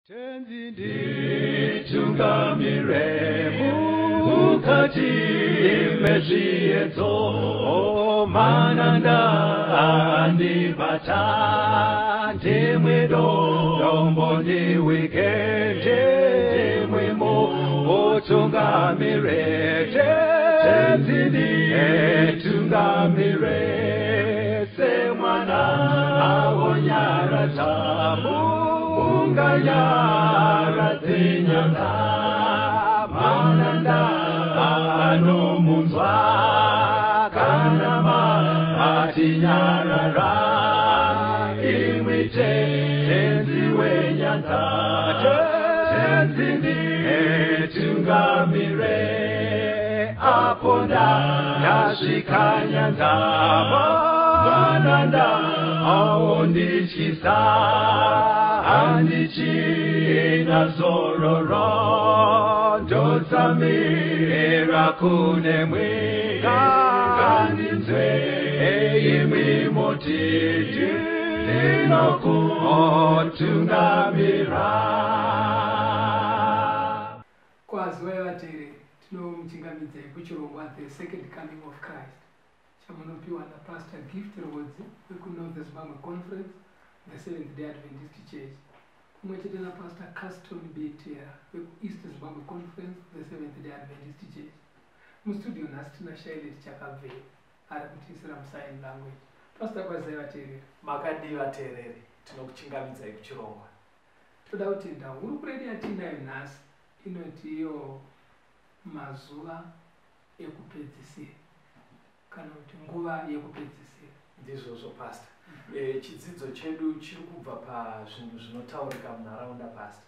Tenzi nditungamire mukati mezviedzo, mananda andibata, ndimwe dombo ndiwike, ndimwe mutungamire. Tenzi nditungamire semwana awonyaradza unganyaradze nyanga, mananda anomunzwa kana matinyarara, imwi Tenzi wenyanga, Tenzi nditungamire apo ndasvika nyanza, mananda aondityisa, handichina zororo, ndotsamira kune mwe, ngandinzwe imwi muti ndinokutungamira. Kwaziwai vateereri, tinomuchingamidzai kuchirongwa The Second Coming of Christ chamunopiwa naPastor Gift Rwodzi wekuNorth Zimbabwe Conference, the Seventh Day Adventist Church, pamwe chete naPastor Caston Betera wekuEast Zimbabwe Conference, the Seventh Day Adventist Church. Mustudio nhasi tina Shailet Chakabvei ari kutiisira musign language. Pastor, kwazai vateereri. Makadii vateereri, tinokuchingamidzai kuchirongwa. Toda kutenda hurukuro yedu yatiinayo nhasi inoti iyo mazuva ekupedzisira kana kuti nguva yekupedzisira. Ndizvozvo, Pastor. Chidzidzo chedu chiri kubva pazvinhu zvinotaurika munharaunda, Pastor,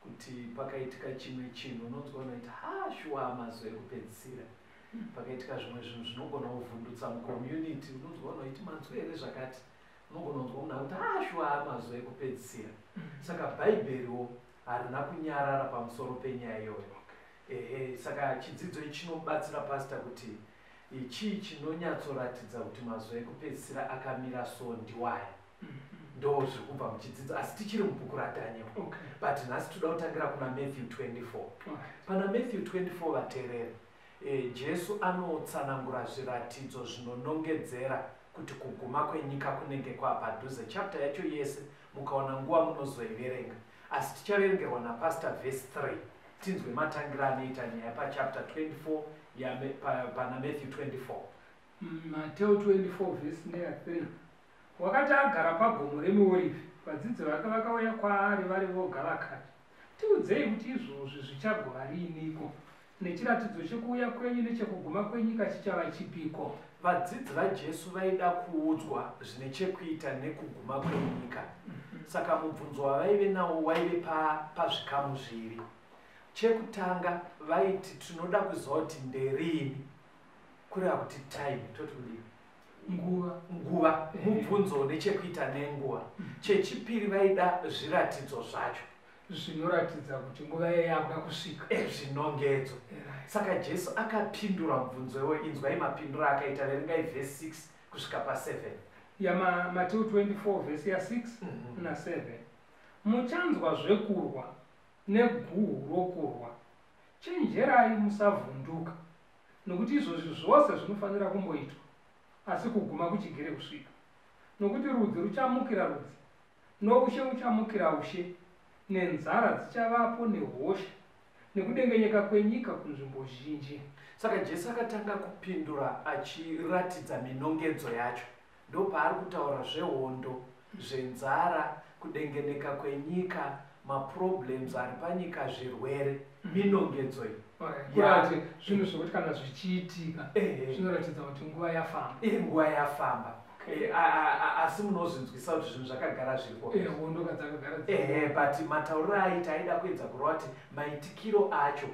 kuti pakaitika chimwe chinhu unonzwa unoita ha, shuwa mazuva ekupedzisira. Pakaitika zvimwe zvinhu zvinogona kuvhundutsa mucommunity, unonzwa unoiti manzwa here zvakati, unogona kunzwa munhu akuti ha, shuwa mazuva ekupedzisira. Saka bhaibheriwo harina kunyarara pamusoro penyaya iyoyo. Ehe, saka chidzidzo ichi chinobatsira, Pastor, kuti chii chinonyatsoratidza kuti mazuva ekupedzisira akamira so ndiwaya. Ndo zviri kubva muchidzidzo, asi tichiri mubhuku raDaniel. But nhasi toda kutangira kuna Matthew 24. Pana Matthew 24, vateereri, Jesu anotsanangura zviratidzo zvinonongedzera kuti kuguma kwenyika kunenge kwapadhuze. Chapter yacho yese mukaona nguva munozoiverenga, asi tichaverengerwa napastor verse 3, tinzwe matangira anoita nyaya pachapter 24 pana Matthew 24. Mateo 24 vhesi neya 3. Wakati agara pagomo reMiorivhi, vadzidzi vake vakauya kwaari vari voga vakati, "Tiudzei kuti izvozvi zvichagova riiniko, nechiratidzo chekuuya kwenyu nechekuguma kwenyika chichava chipiko?" Vadzidzi vaJesu vaida kuudzwa zvine chekuita nekuguma kwenyika. Saka mubvunzo wavaive nawo waive pazvikamu zviviri. Chekutanga vaiti tinoda kuziva kuti nderiini, kureva kuti time, toti kudii? Nguva. Nguva, mubvunzo nechekuita nenguva. Chechipiri vaida zviratidzo zvacho zvinoratidza kuti nguva iye yakuda kusvika. Zvinongedzo. Saka Jesu akapindura mubvunzo iwoyo. Inzwai mapinduro akaita. Verengai vhesi 6 kusvika pa7. YaMateo 24 vhesi ya6 na7. "Muchanzwa zvekurwa neguhu rokurwa. Chenjerai, musavhunduka, nokuti izvozvi zvose zvinofanira kumboitwa, asi kuguma kuchigere kusvika. Nokuti rudzi ruchamukira rudzi, noushe uchamukira ushe, nenzara dzichavapo, nehosha, nekudengenyeka kwenyika kunzvimbo zhinji." Saka Jesu akatanga kupindura achiratidza minongedzo yacho. Ndopaari kutaura zvehondo, zvenzara, kudengeneka kwenyika, maproblems ari panyika, zvirwere, minongedzo iyi. Kureva kuti zvinhu zvokuti kana zvichiitika zvinoratidza kuti nguva yafamba. Nguva yafamba. Asi munozvinzwisa kuti zvinhu zvakagara zviripo. Hondo kadzakagara. Ehe, but matauriro aita aida kuedza kureva kuti maitikiro acho,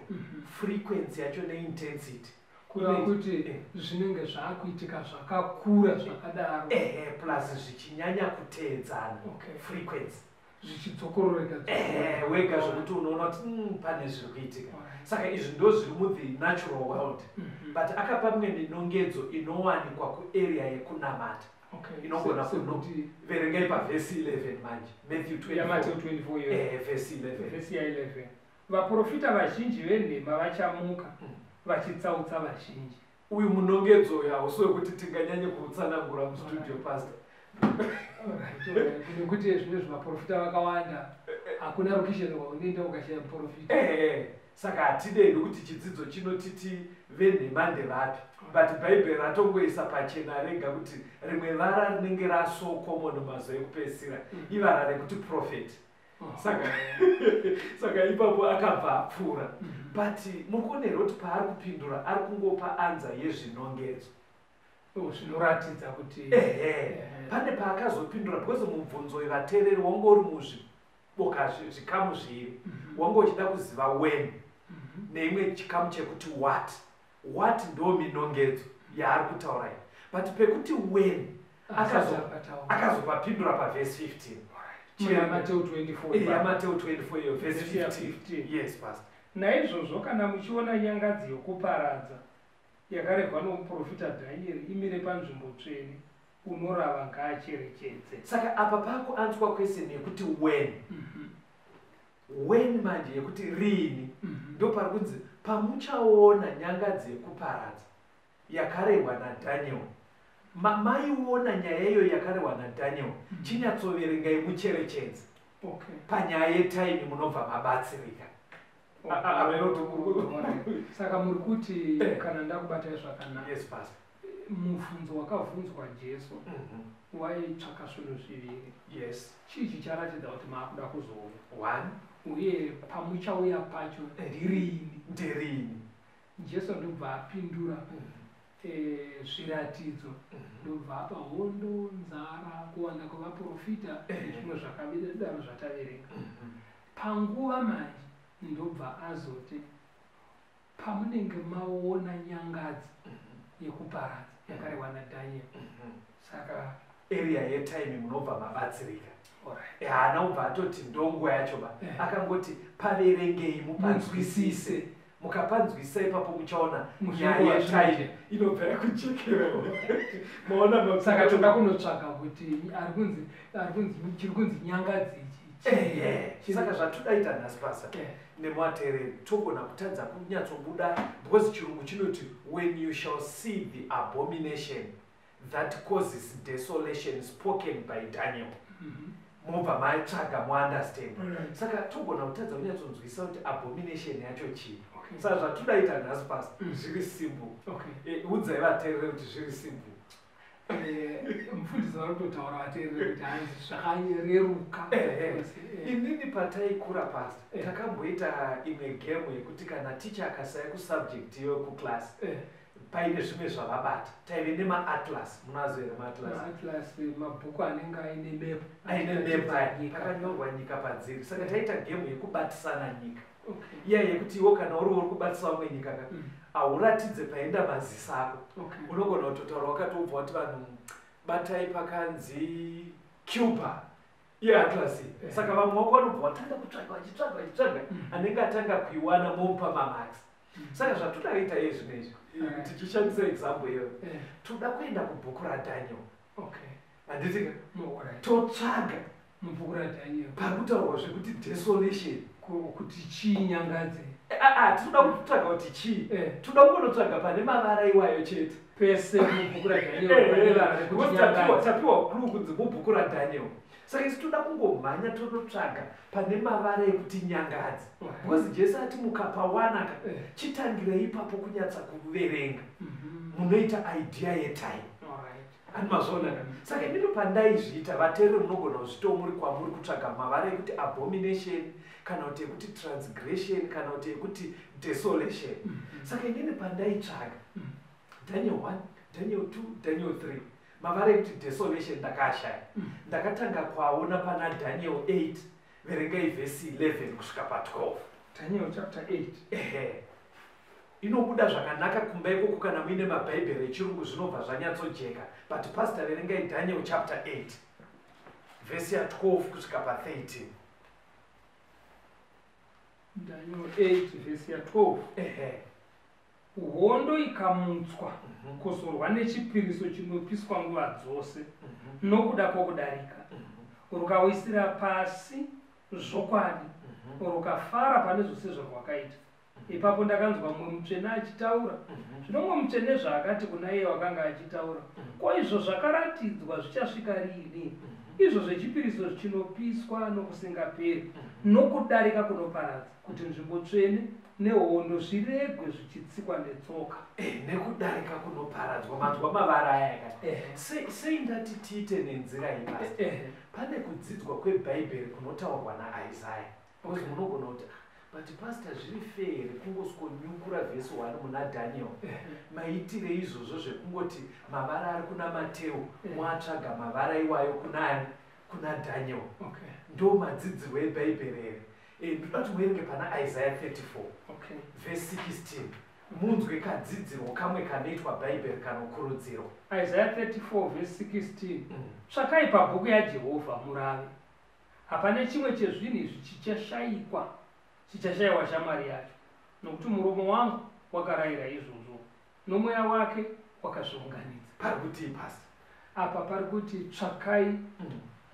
frequency yacho neintensity. Kureva kuti zvinenge zvaakuitika zvakakura zvakadaro. Ehe, plus zvichinyanya kuteedzana. Frequency. Zvichidzokororeka. Ehe, wega zvokuti unoona kuti pane zviri kuitika. Saka izvi ndo zviri muthe natural world, but akapa mimwe minongedzo inowanikwa kuarea yekunamata. Okay. Inogona Sekuti Verengai pavhesi 11 manje, Matthew 24. YaMatthew 24 iyo. Vhesi 11. Vhesi ya11, vaprofita vazhinji venhema vachamuka, vachitsautsa vazhinji. Uyu munongedzo uyu hausi wekuti tinganyanye kuutsanangura mustudio, pastor. Alright, nekuti zvinezvi vaprofita vakawanda, hakuna rokisheni kwaunoenda ukashaya muprofita. Ehe, saka hatidei kuti chidzidzo chinotiti venhema ndevapi, but Bhaibheri ratongoisa pachena rega kuti rimwe vara rinenge raso common mazuva ekupedzisira ivara rekuti prophet. Saka ipapo akabva apfuura, but muri kuona here kuti paari kupindura ari kungopa answer yezvinongedzo? Oh, zvinoratidza kuti Ehe. Ehe. Pane paakazopindura, because mubvunzo wevateereri wanga uri muzviboka zvikamu zviviri. Wanga uchida kuziva when, neimwe chikamu chekuti what. What ndo minongedzo yaari kutaura iyi, but pekuti when Akataura. akazopapindura pavhesi 15. Muna Mateo 24. YaMateo 24 iyo, vhesi Vhesi ya 15. 15. Yes, pastor. Naizvozvo kana muchiona nyangadzi yokuparadza yakarehwa nomuprofita Dhanieri imire panzvimbo tsvene, unorava ngaacherechedze. Saka apa pakuanswa question yekuti when. When manje yekuti riini, ndo pari kunzi pamuchaona nyangadzi yekuparadza yakarehwa naDhaniel. Maiona nyaya iyoyo yakarehwa naDhaniel, chinyatsoverengai mucherechedze panyaya yetime, munobva mabatsirika. Alright. Saka muri kuti, kana ndakubatai zvakanaka, Yes, pastor. mubvunzo wakabvunzwa Jesu waitsvaka zvinhu zviviri. Chii chicharatidza kuti maakuda kuzouya, One. uye pamuchauya pacho ndirini? Ndirini? Jesu ndobva apindura zviratidzo, ndobva apa hondo, nzara, kuwanda kwevaprofita nezvimwe zvakadaro zvataverenga. Panguva manje ndobva azoti pamunenge maona nyangadzi yekuparadza yakarehwa naDhaniel. Saka Area yetime munobva mabatsirika. Alright. Haana ubva atoti ndonguva yacho ba. Akangoti paverengei mupanzwisise. Mukapanzwisisa ipapo muchaona nyaya Muzvinguva yetime zvinoje. inobva yakuchekera. Maona? Saka toda kunotsvaga kuti ari kunzi chiri kunzi nyangadzi ichi Ehe, saka zvatodaita nhasi, pastor, nemuvateereri, togona kutadza kunyatsobuda because chirungu chinoti, "When you shall see the abomination that causes desolation spoken by Daniel," mobva matsvaga muunderstand. Saka togona kutadza kunyatsonzwisa kuti abomination yacho chii. Saka zvatodaita nhasi, pastor, zviri simple. Udzai vateereri kuti zviri simple. Mufundisi vari kutotaura vateereri kuti hanzi zvakareruka. Inini pataikura, pastor, takamboita imwe game yekuti kana ticha akasaya kusubject iyo kuclass, paine zvimwe zvavabata, taive nemaatlas. Munazo here maatlas? Maatlas mabhuku anenge aine mepu. Aine mepu aya, Nyika. pakanyorwa nyika padziri. Saka taita game yekubatisana nyika, iya yekuti iwo kana uri kubatisa vamwe nyika ka, hauratidze paenda mazisa ako. Unogona kutotaura wakatobva wati, "Vanhu, batai pakanzi Cuba," iatlas iyi. Saka vamwe wako vanobva watanga kutsvaga, vachitsvaga, vachitsvaga. Anenge atanga kuiwana momupa mamarks. Saka zvatoda kuita iye zvino izvi, tichishandisa example iyoyo, toda kuenda kubhuku raDaniel. Handiti? Alright. Totsvaga Mubhuku raDaniel. pari kutaurwa zvekuti desolation. Kuti chii nyangadzi? Tinoda kutsvaga kuti chii. Toda kungonotsvaga pane mavara iwayo chete. Pese mubhuku raDaniel pane vara rekuti Because nyangadzi. tapiwa clue kunzi mubhuku raDaniel, saka isu toda kungomhanya tonotsvaga pane mavara ekuti nyangadzi, because Jesu ati mukapawanaka, chitangirei ipapo kunyatsa kuverenga, munoita idea yetime. Ani mazviona? Saka inini pandaizviita, vateereri munogona kuzvitawo muri kwamuri, kutsvaga mavara ekuti abomination, kana kuti ekuti transgression, kana kuti ekuti desolation. Saka inini pandaitsvaga Daniel 1, Daniel 2, Daniel 3, mavara ekuti desolation ndakaashaya. Ndakatanga kuaona pana Daniel 8. Verengai vhesi 11 kusvika pa12. Daniel chapter 8. Ehe, inobuda zvakanaka kumba ikoko. Kana muine mabhaibheri echirungu zvinobva zvanyatsojeka, but pastor, verengai Daniel chapter 8 vhesi ya12 kusvika pa13. Daniel 8 vhesi ya12. Ehe. Hondo ikamutswa kuzorwa nechipiriso chinopiswa nguva dzose nokuda kwokudarika, rukawisira pasi zvokwadi, rukafara pane zvose zvarwakaita. Ipapo ndakanzwa mumwe mutsvene achitaura. Zvino mumwe mutsvene zvaakati kuna iye wakanga achitaura, ko izvo zvakaratidzwa zvichasvika riini, izvo zvechipiriso chinopiswa nokusingaperi, nokudarika kunoparadza, kuti nzvimbo tsvene nehondo zviregwe zvichitsikwa netsoka? Nekudarika kunoparadzwa. Manzwa mavara aya akati sei ndati tiite nenzira iyi, pastor? Pane kudzidzwa kwebhaibheri kunotaurwa naIsaya, because munogona kuti, "Ah, but pastor, zviri fair here kungoswonyukura vhesi 1 muna Daniel? Maitire izvozvo zvekungoti mavara ari kuna Mateo, mwatsvaga mavara iwayo kunani? Kuna Daniel." Ndo madzidzirwo ebhaibheri here? Ndoda kuti muerenge pana Isaiah 34 vhesi 16, munzwe kadzidzirwo kamwe kanoitwa bhaibheri kanokurudzirwa. Isaiah 34 vhesi 16. Tsvakai pabhuku yaJehovha murave: hapane chimwe chezvinhu izvi chichashayikwa, chichashayiwa shamwari yacho, nokuti muromo wangu wakarayira izvozvo, nomweya wake wakazviunganidza. Pari kutii, pastor? Apa pari kuti tsvakai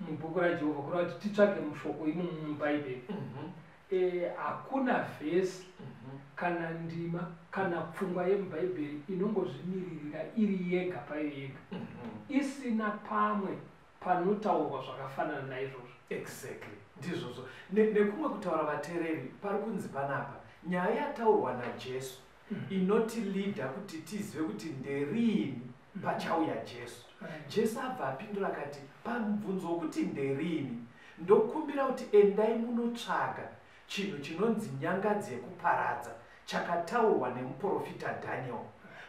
mubhuku raJehovha, kureva kuti titsvage mushoko imomo mubhaibheri. Hakuna vhesi kana ndima kana pfungwa yemubhaibheri inongozvimiririra iri yega payo yega, isina pamwe panotaurwa zvakafanana naizvozvo. Exactly, ndizvozvo. Nekumwe kutaura, vateereri, pari kunzi panapa nyaya yataurwa naJesu inotilidha kuti tizive kuti nderiini pachauya Jesu. Jesu abva apindura akati, pamubvunzo wokuti nderiini, ndokumbira kuti endai munotsvaga chinhu chinonzi nyangadzi yekuparadza chakataurwa nemuprofita Daniel.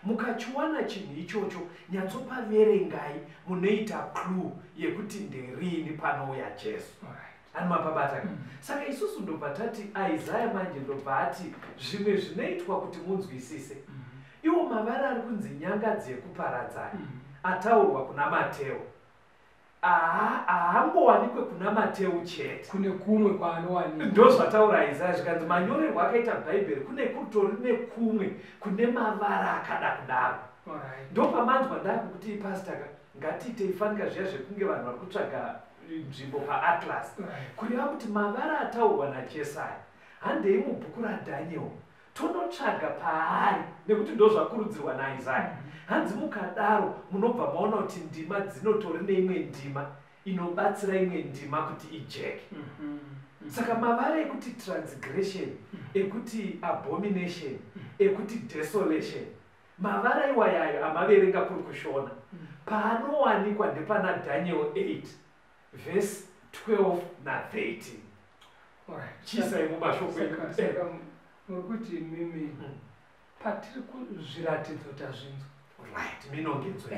Mukachiwana chinhu ichocho, nyatsopaverengai, munoita clue yekuti nderiini panouya Jesu. Ani mapabata? Saka isusu ndobva tati Isaya manje ndobva ati zvimwe zvinoitwa kuti munzwisise iwo mavara ari kunzi nyangadzi yekuparadzana ataurwa kuna Mateo haangowanikwe kuna Mateo chete. Kune kumwe kwaanowanikwa. Ndozvataura Isaya, zvikanzi manyorerwo akaita bhaibheri kune kutori nekumwe kune mavara akada kudaro. Ndopamanzwa ndakukuti, pastor ka, ngatiitei fanika zviya zvekunge vanhu vari kutsvaga nzvimbo paatlas. Kureva kuti mavara ataurwa naJesaya, handei mubhuku raDaniel tonotsvaga paari, nekuti ndozvakurudzirwa naIsaya. Hanzi mukadaro munobva maona kuti ndima dzinotori neimwe ndima inobatsira imwe ndima kuti ijeke. Saka mavara ekuti transgression, ekuti abomination, ekuti desolation, mavara iwayayo amaverenga kuri kushona, paanowanikwa ndepana Daniel 8 vhesi 12 na13. Chiisai mumashoko enyu. Saka muri kuti mimi patiri kuzviratidzo tazvinzwa. Right, minongedzo.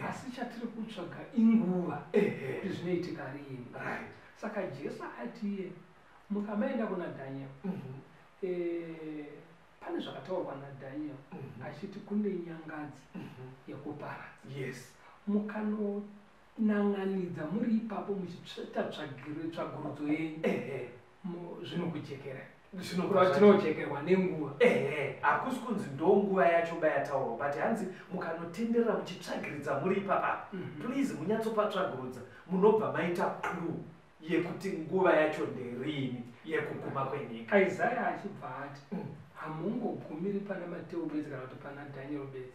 Asi chatiri kutsvaga inguva, kuti zvinoitika riini. Saka Jesu atiye mukamaenda kuna Daniel, pane zvakataurwa naDaniel achiti kune nyangadzi yekuparadza. Mukanonan'anidza muri ipapo muchitsveta tsvagurudzo yenyu, zvinokujekera. Zvinobva Tinojekerwa nenguva. Ehe, hakusi kunzi ndo nguva yacho bayataurwa, but hanzi mukanotenderera muchitsvagiridza muri ipapa, please munyatsopatsvagurudza, munobva maita clue yekuti nguva yacho nderiini yekuguma kwenyika. Isaya achibva ati hamungogumiri pana Mateo bedzi kana kuti pana Daniel bedzi,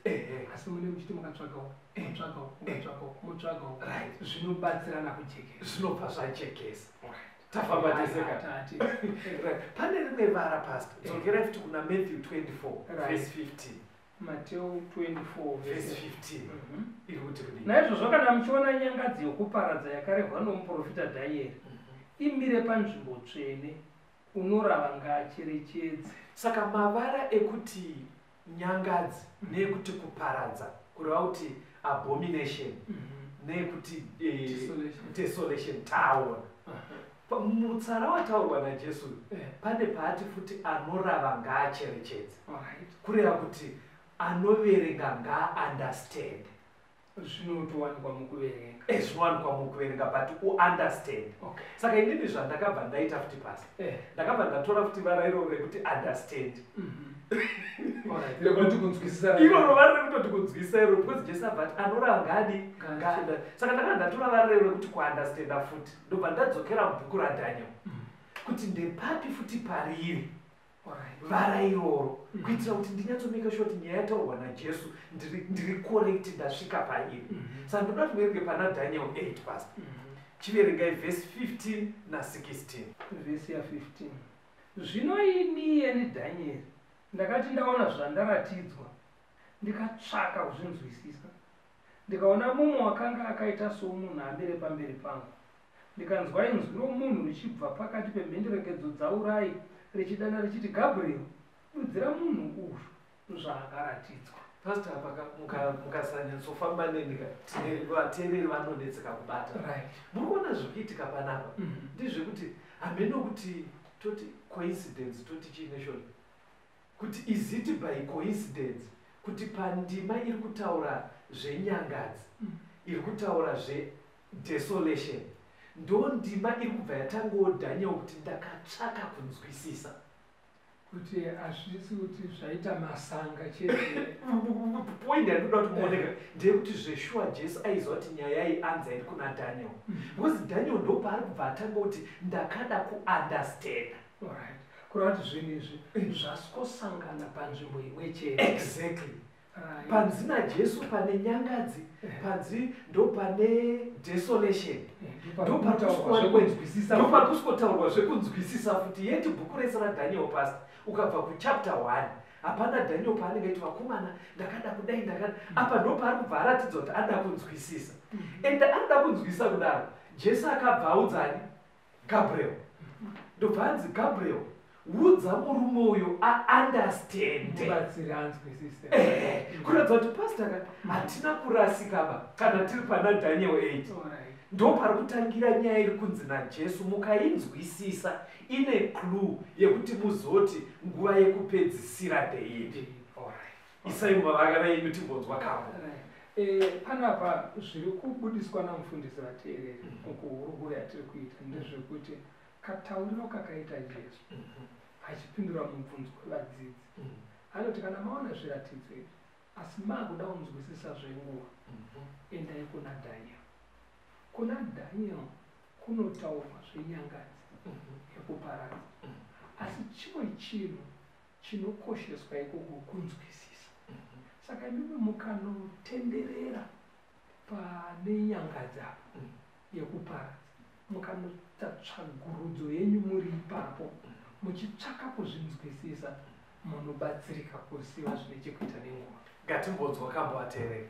asi mune muchiti mukatsvagawo, mutsvagawo, mukatsvagawo, mutsvagawo, zvinobatsirana kujekesa. Zvinobva zvajekesa. Tafamba tese ka? Tati. Right. Pane rimwe vara, pastor, dzokerai futi kuna Matthew 24 verse 15. Mateo 24 verse 15 iri kuti kudii? Naizvozvo kana muchiona nyangadzi yokuparadza yakarehwa nomuprofita Dhanieri imire panzvimbo tsvene, unorava ngaacherechedze. Saka mavara ekuti nyangadzi neekuti kuparadza, kureva kuti abomination, neekuti Desolation. desolation, taona mutsara wataurwa naJesu, pane paati futi anorava ngaacherechedze. Kureva kuti anoverenga ngaaunderstand. Zvinotowanikwa mukuverenga. Zvinowanikwa mukuverenga, but uunderstand. Saka inini zvandakabva ndaita futi pasi, ndakabva ndatora futi vara iroro rekuti understand. Rekuti kunzwisisa. Iroro vara rekutoti kunzwisisa iroro, because Jesu abva ati anorava ngaadi ngaada. Saka ndakabva ndatora vara rero rekuti kuunderstanda futi, ndobva ndadzokera mubhuku raDaniel kuti ndepapi futi pariri vara iroro, kuitira kuti ndinyatsomake sure kuti nyaya yataurwa naJesu ndiri correct, ndasvika pairi. Saka ndoda kuti muverenge pana Daniel 8, pastor. Chiverengai vhesi 15 na16. Vhesi ya15: Zvino ini, iyeni Dhanieri, ndakati ndaona zvandaratidzwa, ndikatsvaka kuzvinzwisisa, ndikaona mumwe wakanga akaita somunhu amire pamberi pangu. Ndikanzwa inzwi romunhu richibva pakati pemhenderekedzo dzaUrai richidana richiti, Gabriel, dudzira munhu uyu zvaakaratidzwa. Pastor, apa mukasanyatsofamba neni, tine vateereri vanonetseka kubata. Muri kuona zviri kuitika panapa ndezvekuti hameno kuti toti coincidence, toti chiine shona, kuti is it by coincidence kuti pandima iri kutaura zvenyangadzi, iri kutaura zvedesolation, ndo ndima iri kubva yatangawo Daniel kuti ndakatsvaka kunzwisisa. Kuti hazvisi kuti zvaita masanga chete. Point yandinoda kuti muoneka ndeyekuti zveshuwa Jesu aiziva kuti nyaya iyi anza iri kuna Daniel, because Daniel ndo paari kubva atanga kuti ndakada kuunderstanda. Alright, kureva kuti zvinhu izvi zvasingosangana panzvimbo imwe chete. Exactly. Panzi naJesu pane nyangadzi, panzi ndo pane desolation, Ndopakunzwisisa. Ndopari kusikotaurwa zvekunzwisisa futi. Yeti bhuku rese raDaniel, pastor, ukabva kuchapter 1, hapana Daniel paanenge aiti, vakomana, ndakada kudai, ndakada apa. Ndo paari kubva aratidza kuti anoda kunzwisisa. Ende anoda kunzwisisa kudaro, Jesu akabva audzani Gabriel, ndobva anzi, Gabriel, udza murume uyu aunderstande. Mubatsiri anzwisise. Kuratidza kuti, pastor ka, hatina kurasikaba kana tiri pana Daniel 8. Ndo pari kutangira nyaya iri kunzi naJesu mukainzwisisa ine clue yekuti muzoti nguva yekupedzisira ndeipi. Isai mavakana yenyu timbonzwa kambo. Right. Panapa zviri kubudiswa namufundisi, vateereri, mukuhurukuro yatiri kuita ndezvekuti katauriro kakaita Jesu achipindura mubvunzo wevadzidzi, anoti kana maona zviratidzo izvi asi maakuda kunzwisisa zvenguva, endai kuna Daniel. Kuna Daniel kunotaurwa zvenyangadzi yekuparadza, asi chimwe chinhu chinokosheswa ikoko kunzwisisa. Saka imimi mukanotenderera pane nyangadzi apa yekuparadza, mukanoita tsvagurudzo yenyu muri ipapo muchitsvaka kuzvinzwisisa, munobatsirika kuziva zvine chekuita nenguva. Ngatimbonzwa kambo, ateereri.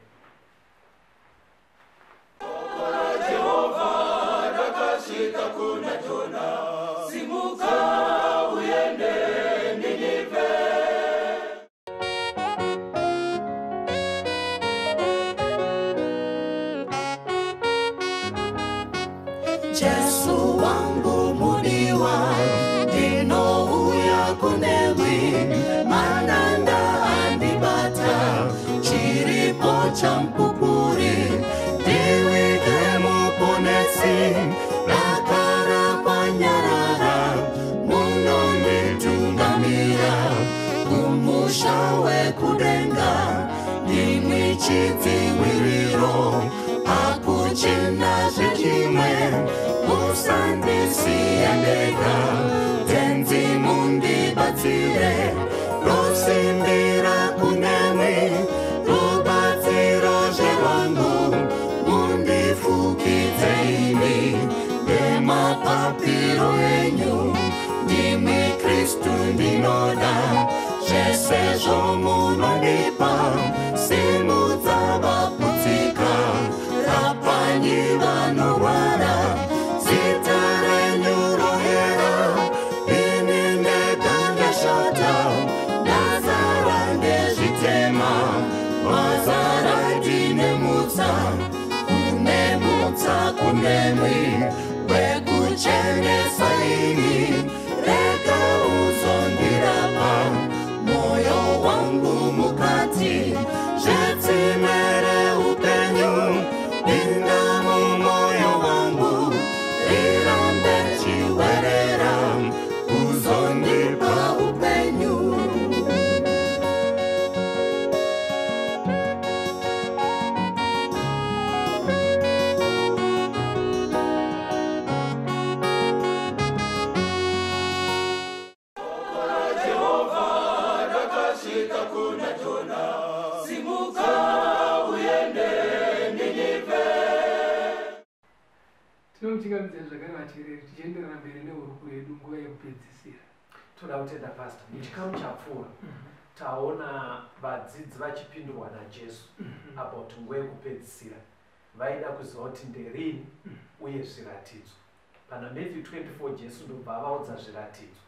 Rakasvika kuna Jona, simuka uende Ninive. Jesu wangu mudiwa, ndinouya kunewe, mananda andibata, chiripo chamupupuri, ndiwige muponesi, ndakara panyarara, munonditungamira, kumusha wekudenga, ndimwi chidziviriro, hakuchina zvechimwe, musandisiye ndega, tenzi mundibatsire, rosimbira kunemwi, rubatsiro zverwangu, mundifukidze imi nemapapiro enyu, ndimwi Kristu ndinoda, zvese zvomunondipa, simudza vaputsika, rapanyi vanorwara, zita renyu rohera, ini ndega ndashata, ndazara ndezvitema, wazara ndine mutsa, kune mutsa kunemwi, wekuchenesa ini, rega uzondirapa, moyo wangu mukati, zvetsime reupenyu. Tinokuchingamidzai zvakare vateereri tichienderera mberi nehurukuro yedu nguva yekupedzisira. Toda kutenda pastor. Muchikamu chapfuura taona vadzidzi vachipindurwa naJesu about nguva yekupedzisira. Vaida kuziva kuti nderini uye zviratidzo. Pana Matthew 24 Jesu ndobva avaudza zviratidzo.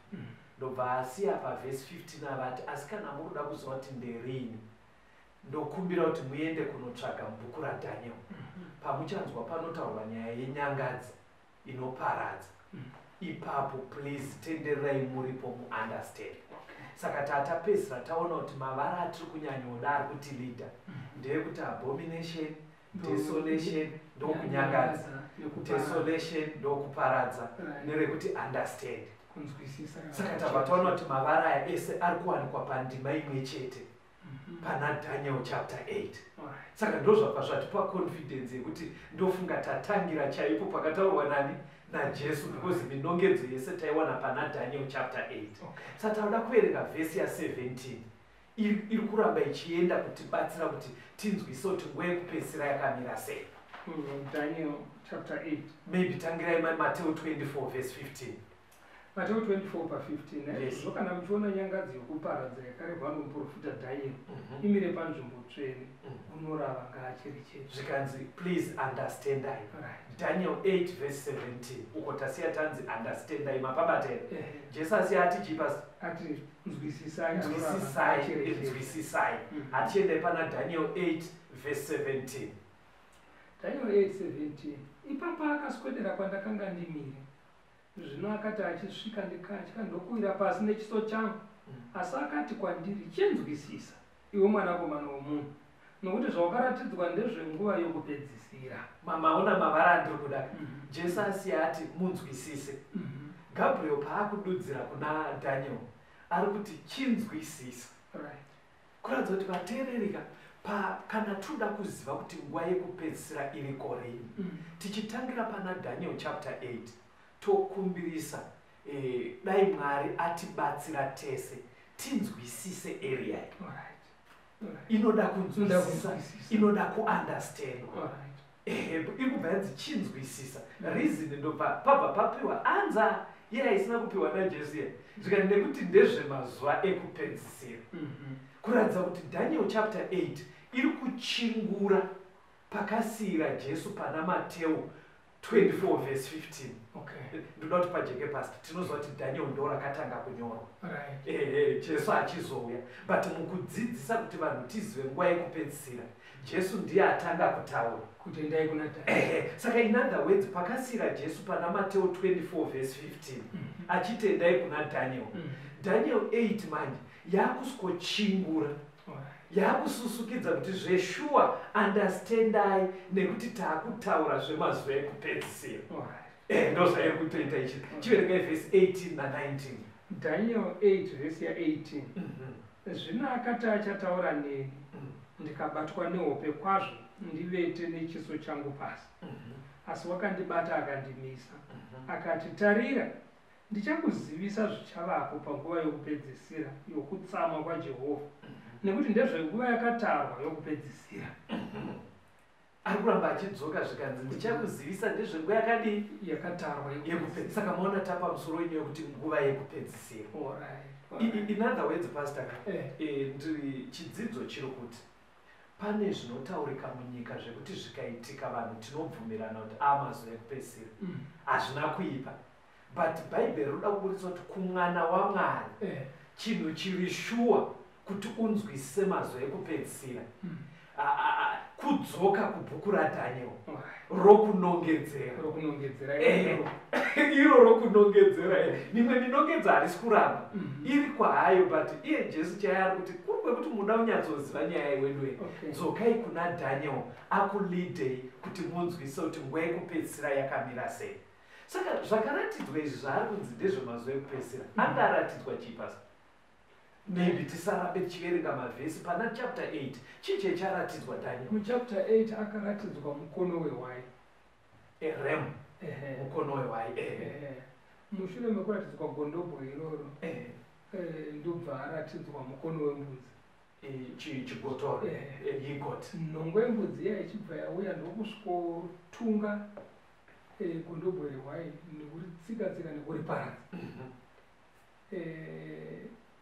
Ndobva asiya pavhesi 15 avati asi kana muri kuda kuziva kuti nderini ndokumbira kuti muende kunotsvaga mubhuku raDaniel. Pamuchanzwa panotaurwa nyaya yenyangadzi inoparadza. Ipapo please tendererai muripo muunderstand. Saka tatapedzisira taona kuti mavara atiri kunyanyoda ari kutilida ndeyekuti abomination, desolation ndokunyangadza, desolation ndokuparadza, nerekuti understand. Kunzwisisa. Saka tabva taona kuti mavara aya ese ari kuwanikwa pandima imwe chete pana Daniel chapter 8. Saka ndozvabva zvatipa confidence yekuti ndofunga tatangira chaipo pakataurwa nani naJesu, because minongedzo yese taiwana pana Daniel chapter 8. Saka tauda kuverenga vhesi ya17 iri kuramba ichienda kutibatsira kuti tinzwise kuti nguva yekupedzisira yakamira sei. Daniel chapter 8. Maybe tangirai Mateo 24 verse 15. Mateo 24 pa15. Yes. Zvino kana muchiona nyangadzi yokuparadza yakarehwa nomuprofita Daniel imire panzvimbo tsvene, unorava ngaacherechedze. Zvikanzi please understand I. Daniel 8 verse 17. Uko tasiya tanzi understand I mapabata here. Jesu asiya ati chipas Ati nzwisisai, nzwisisai, nzwisisai. Hatiendai pana Daniel 8 verse 17. Daniel 8:17. Ipapo akaswedera kwandakanga ndimire. Zvino akati achisvika ndikatya ndokuwira pasi nechiso changu. Asi akati kwandiri, chinzwisisa, iwe mwanakomana womunhu, nokuti zvawakaratidzwa ndezvenguva yokupedzisira. Maona mavara andiri kuda. Jesu asiya ati munzwisise. Gabriel paakududzira kuna Daniel ari kuti chinzwisisa. Kuratidza kuti vateererika kana toda kuziva kuti nguva yekupedzisira iriko rini, tichitangira pana Daniel chapter 8 tokumbirisa dai Mwari atibatsira tese tinzwisise area inoda kunzwisisa, inoda kuunderstandwa. Iri kubva yanzi chinzwisisa. Reason ndobva pabva papiwa anza iye haisina kupiwa naJesu iye, zvikati nekuti ndezvemazuva ekupedzisira. Kuratidza kuti Daniel chapter 8 iri kuchingura pakasiyira Jesu pana Mateo 24 verse 15. Ndoda kuti pajeke pasi tinoziva kuti Daniel ndo rakatanga kunyorwa. Jesu achizouya, but mukudzidzisa kuti vanhu tizive nguva yekupedzisira, Jesu ndiye atanga kutaura kuti endai kuna Daniel. Saka in other words pakasiyira Jesu pana Mateo 24 verse 15 achiti endai kuna Daniel. Daniel 8 manje yakusikochingura, yakususukidza kuti zveshuwa understandai nekuti taakutaura zvemazuva ekupedzisira. Ndozvairi kutoita ichi. Chiverengai verse 18 na 19. Daniel 8 verse ya 18. Zvino akati achataura neni, ndikabatwa nehope kwazvo, ndivete nechiso changu pasi. Asi wakandibata akandimisa, akati, tarira, ndichakuzivisa zvichavapo panguva yokupedzisira yokutsamwa kwaJehovha, nekuti ndezvenguva yakatarwa yokupedzisira. Ari kuramba achidzoka zvikanzi ndichakuzivisa ndezvenguva yakadii yakatarwa yekupedzisira. Saka maona tapa musoro wenyu yekuti nguva yekupedzisira. In other words pastor, ndiri chidzidzo chiri kuti pane zvinotaurika munyika zvekuti zvikaitika vanhu tinobvumirana kuti amazuva ekupedzisira hazvina kuipa, but Bhaibheri roda kuburitsa kuti kumwana waMwari chinhu chiri shuwa kuti unzwisise mazuva ekupedzisira kudzoka kubhuku raDaniel rokunongedzera. Iro rokunongedzera. Mimwe minongedzo harisi kuramba iri kwahayo, but iye Jesu chaiye ari kuti kuri kwekuti muda kunyatsoziva nyaya iweduwe, dzokai kuna Daniel akulidei kuti munzwise kuti nguva yekupedzisira yakamira sei. Saka zvakaratidzwa izvi zvaari kunzi ndezvemazuva ekupedzisira angaratidzwa chii pasi? Maybe tisarambe tichiverenga mavhesi pana chapter 8. Chii checharatidzwa Daniel? Muchapter 8 akaratidzwa mukono wehwai. Erem. Mukono wehwai. Mushure mekuratidzwa gondobwe iroro, ndobva aratidzwa mukono wembudzi. Chigotoro. He-goat. Nhongo yembudzi iya ichibva yauya ndokusvikotunga Gondobwe rehwai nekuritsika-tsika nekuriparadza.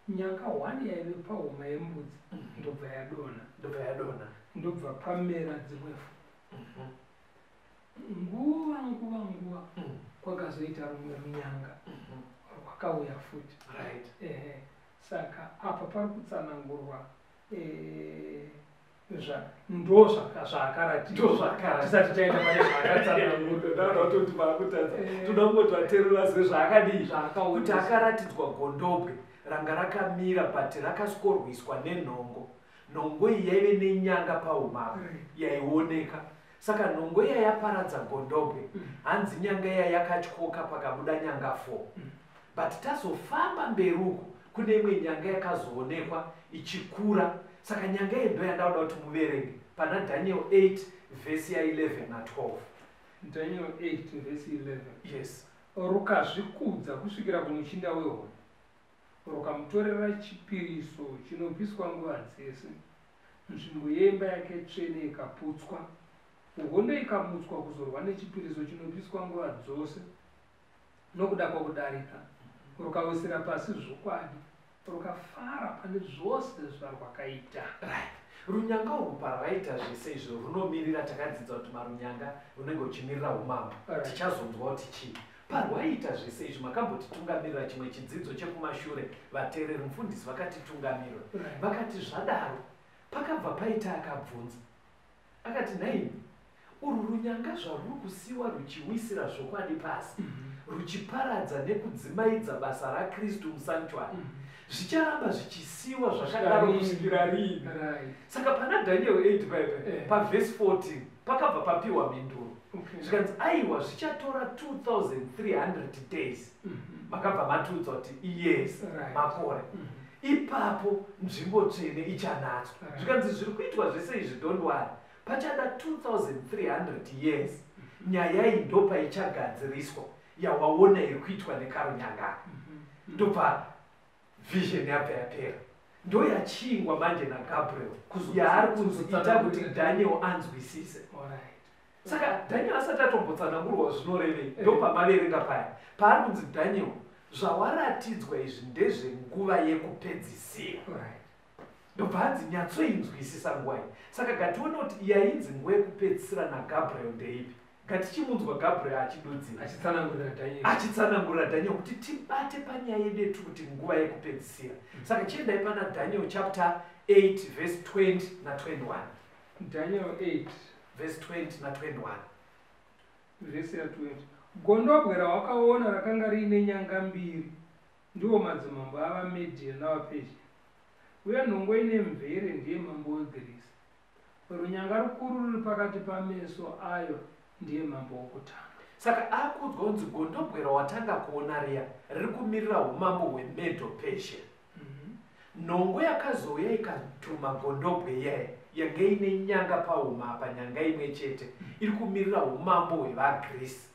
Nyanga 1 yaive pahuma yembudzi ndobva yadonha. Ndobva yadonha. Ndobva pamera dzimwe 4. Nguva kwakazoita rumwe runyanga rwakauya futi. Right. Saka apa pari kutsanangurwa ndo zvaakaratidza. Tisati taenda pane zvaakatsanangurwa. Ndaona kutoti maakutadza. Toda kungoti vateereri vazive zvaakadii. Kuti akaratidzwa gondobwe ranga rakamira but rakaskorwiswa nenhongo. Nhongo iyi yaive nenyanga pahuma yaioneka. Saka nhongo iya yaparadza gondobwe. Hanzi nyanga iya yakatyoka pakabuda nyanga 4. But tazofamba mberi uku kune imwe nyanga yakazoonekwa ichikura. Saka nyanga iyi ndo yandauda kuti muverenge pana Daniel 8 vhesi ya 11 na 12. Daniel 8 vhesi 11. Yes. Rukazvikudza kusvikira kumuchinda wehondo, rukamutorera chipiriso chinopiswa nguva dzese. Nzvimbo yeimba yake tsvene ikaputswa, hondo ikamutswa kuzorwa nechipiriso chinopiswa nguva dzose nokuda kwokudarika. Rukawisira pasi zvokwadi, rukafara pane zvose zvarwakaita. Right. Runyanga urwu parwaita zvese izvo runomirira, takadzidza kuti marunyanga runenge ruchimirira umambo. Tichazonzwa kuti chii. Parwaita zvese izvi makambotitungamirira chimwe chidzidzo chekumashure, vateereri mufundisi vakatitungamirira. Vakati zvadaro, pakabva paita akabvunza. Akati nhaimi, urwu runyanga zvaruri kusiwa ruchiwisira zvokwadi pasi, ruchiparadza nekudzimaidza basa raKristu musanctuary. Zvicharamba zvichisiwa zvakadaro kusvikira riini. Saka pana Daniel 8 paipa pavhesi 14 pakabva papiwa mhinduro. Zvikanzi aiwa zvichatora 2300 days. Makabva matiudza kuti yes, makore. Ipapo nzvimbo tsvene ichanatswa. Zvikanzi zviri kuitwa zvese izvi, don't worry. Pachada 2300 years. Nyaya iyi ndopaichagadziriswa yawaona iri kuitwa nekarunyanga. Ndobva vision yabva yapera. Ndo yachingwa manje naGabriel yaari kunzi ita kuti Daniel anzwisise. Saka Daniel asati atombotsanangurwa zvinorevei, ndopamaverenga paya paari kunzi Daniel zvawaratidzwa izvi ndezvenguva yekupedzisira. Ndobva hanzi nyatsoinzwisisa nguva iyi. Saka ngatione kuti yainzi nguva yekupedzisira naGabriel ndeipi. Ngatichimunzwa Gabriel achidudzira, achitsanangurira Daniel kuti tibate panyaya yedu kuti nguva yekupedzisira. Saka chiendai pana Daniel chapter 8 verse 20 na 21. Daniel 8 verse 20 na 21. Verse ya 20. Gondobwe rawakaona rakanga riine nyanga mbiri, ndiwo madzimambo avaMedhia navaPezhia. Uye nhongo ine mvere ndiye mambo weGirisi. Runyanga rukuru ruri pakati pameso ayo ndiye mambo wokutanga. Saka akuudzwa kunzi gondobwe rawatanga kuona riya riri kumirira umambo hweMedo Persia. Nhongo yakazouya ikatuma gondobwe iyaya yange ine nyanga pahuma apa, nyanga imwe chete iri kumirira umambo hwevaGirisi.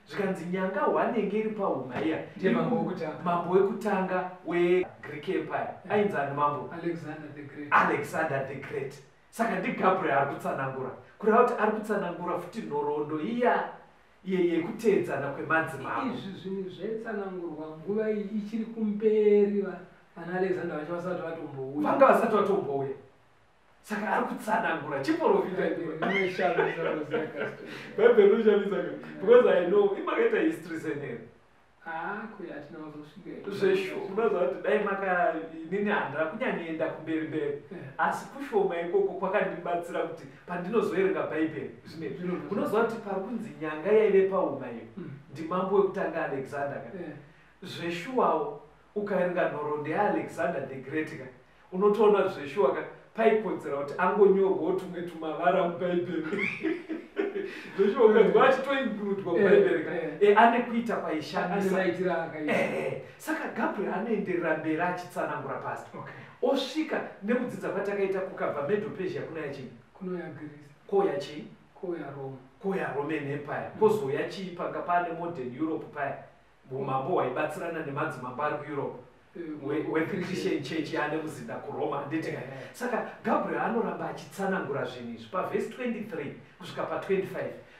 Zvikanzi nyanga hwanenge iri pahuma iya ndiye mambo wekutanga, mambo wekutanga weGreek Empire. Ainzi ani mambo? Alexander the Great. Alexander the Great. Saka ndiGabriel ari kutsanangura, kureva kuti ari kutsanangura futi nhoroondo iya yekuteedzana kwemadzimambo. Izvi zvinhu zvaitsanangurwa nguva iyi ichiri kumberi, vana Alexander vacho vasati vatombouya. Vanga vasati vatombouya. Saka ari kutsanangura chiprofita. Bhaibheri rinoshamisa because I know imakaita history senero. Zvesho unoziva kuti dai maka inini handira kunyanyoenda kumberi mberi, asi kushoma ikoko kwakandibatsira kuti pandinozoerenga Bhaibheri zvinezvi unoziva kuti pari kunzi nyanga yaive pahuma iyo ndimambo wekutanga Alexander ka. Zveshuwawo ukaerenga nhoroondo yaAlexander the Great ka, unotoona zveshuwa ka paikodzera kuti angonyorwawo tumwe tumavara muBhaibheri. Zveshuwa ukanzwa achitoincludwa muBhaibheri ka, ane kuita kwaishamisa. Saka Gabriel anoenderera mberi achitsanangura pasi. Osvika nekudzidza kwatakaita kukabva Medo Persia kunaya chii? Kunouya Greece. Kouya chii? Kouya Rome. Kouya Roman Empire. Kozouya chii panga pane modern Europe paya? Umambo hwaibatsirana nemadzimambo ari kuEurope. WeChristian Church yaane muzinda kuRoma, handiti? Saka Gabriel anoramba achitsanangura zvinhu izvi pavhesi 23 kusvika pa25.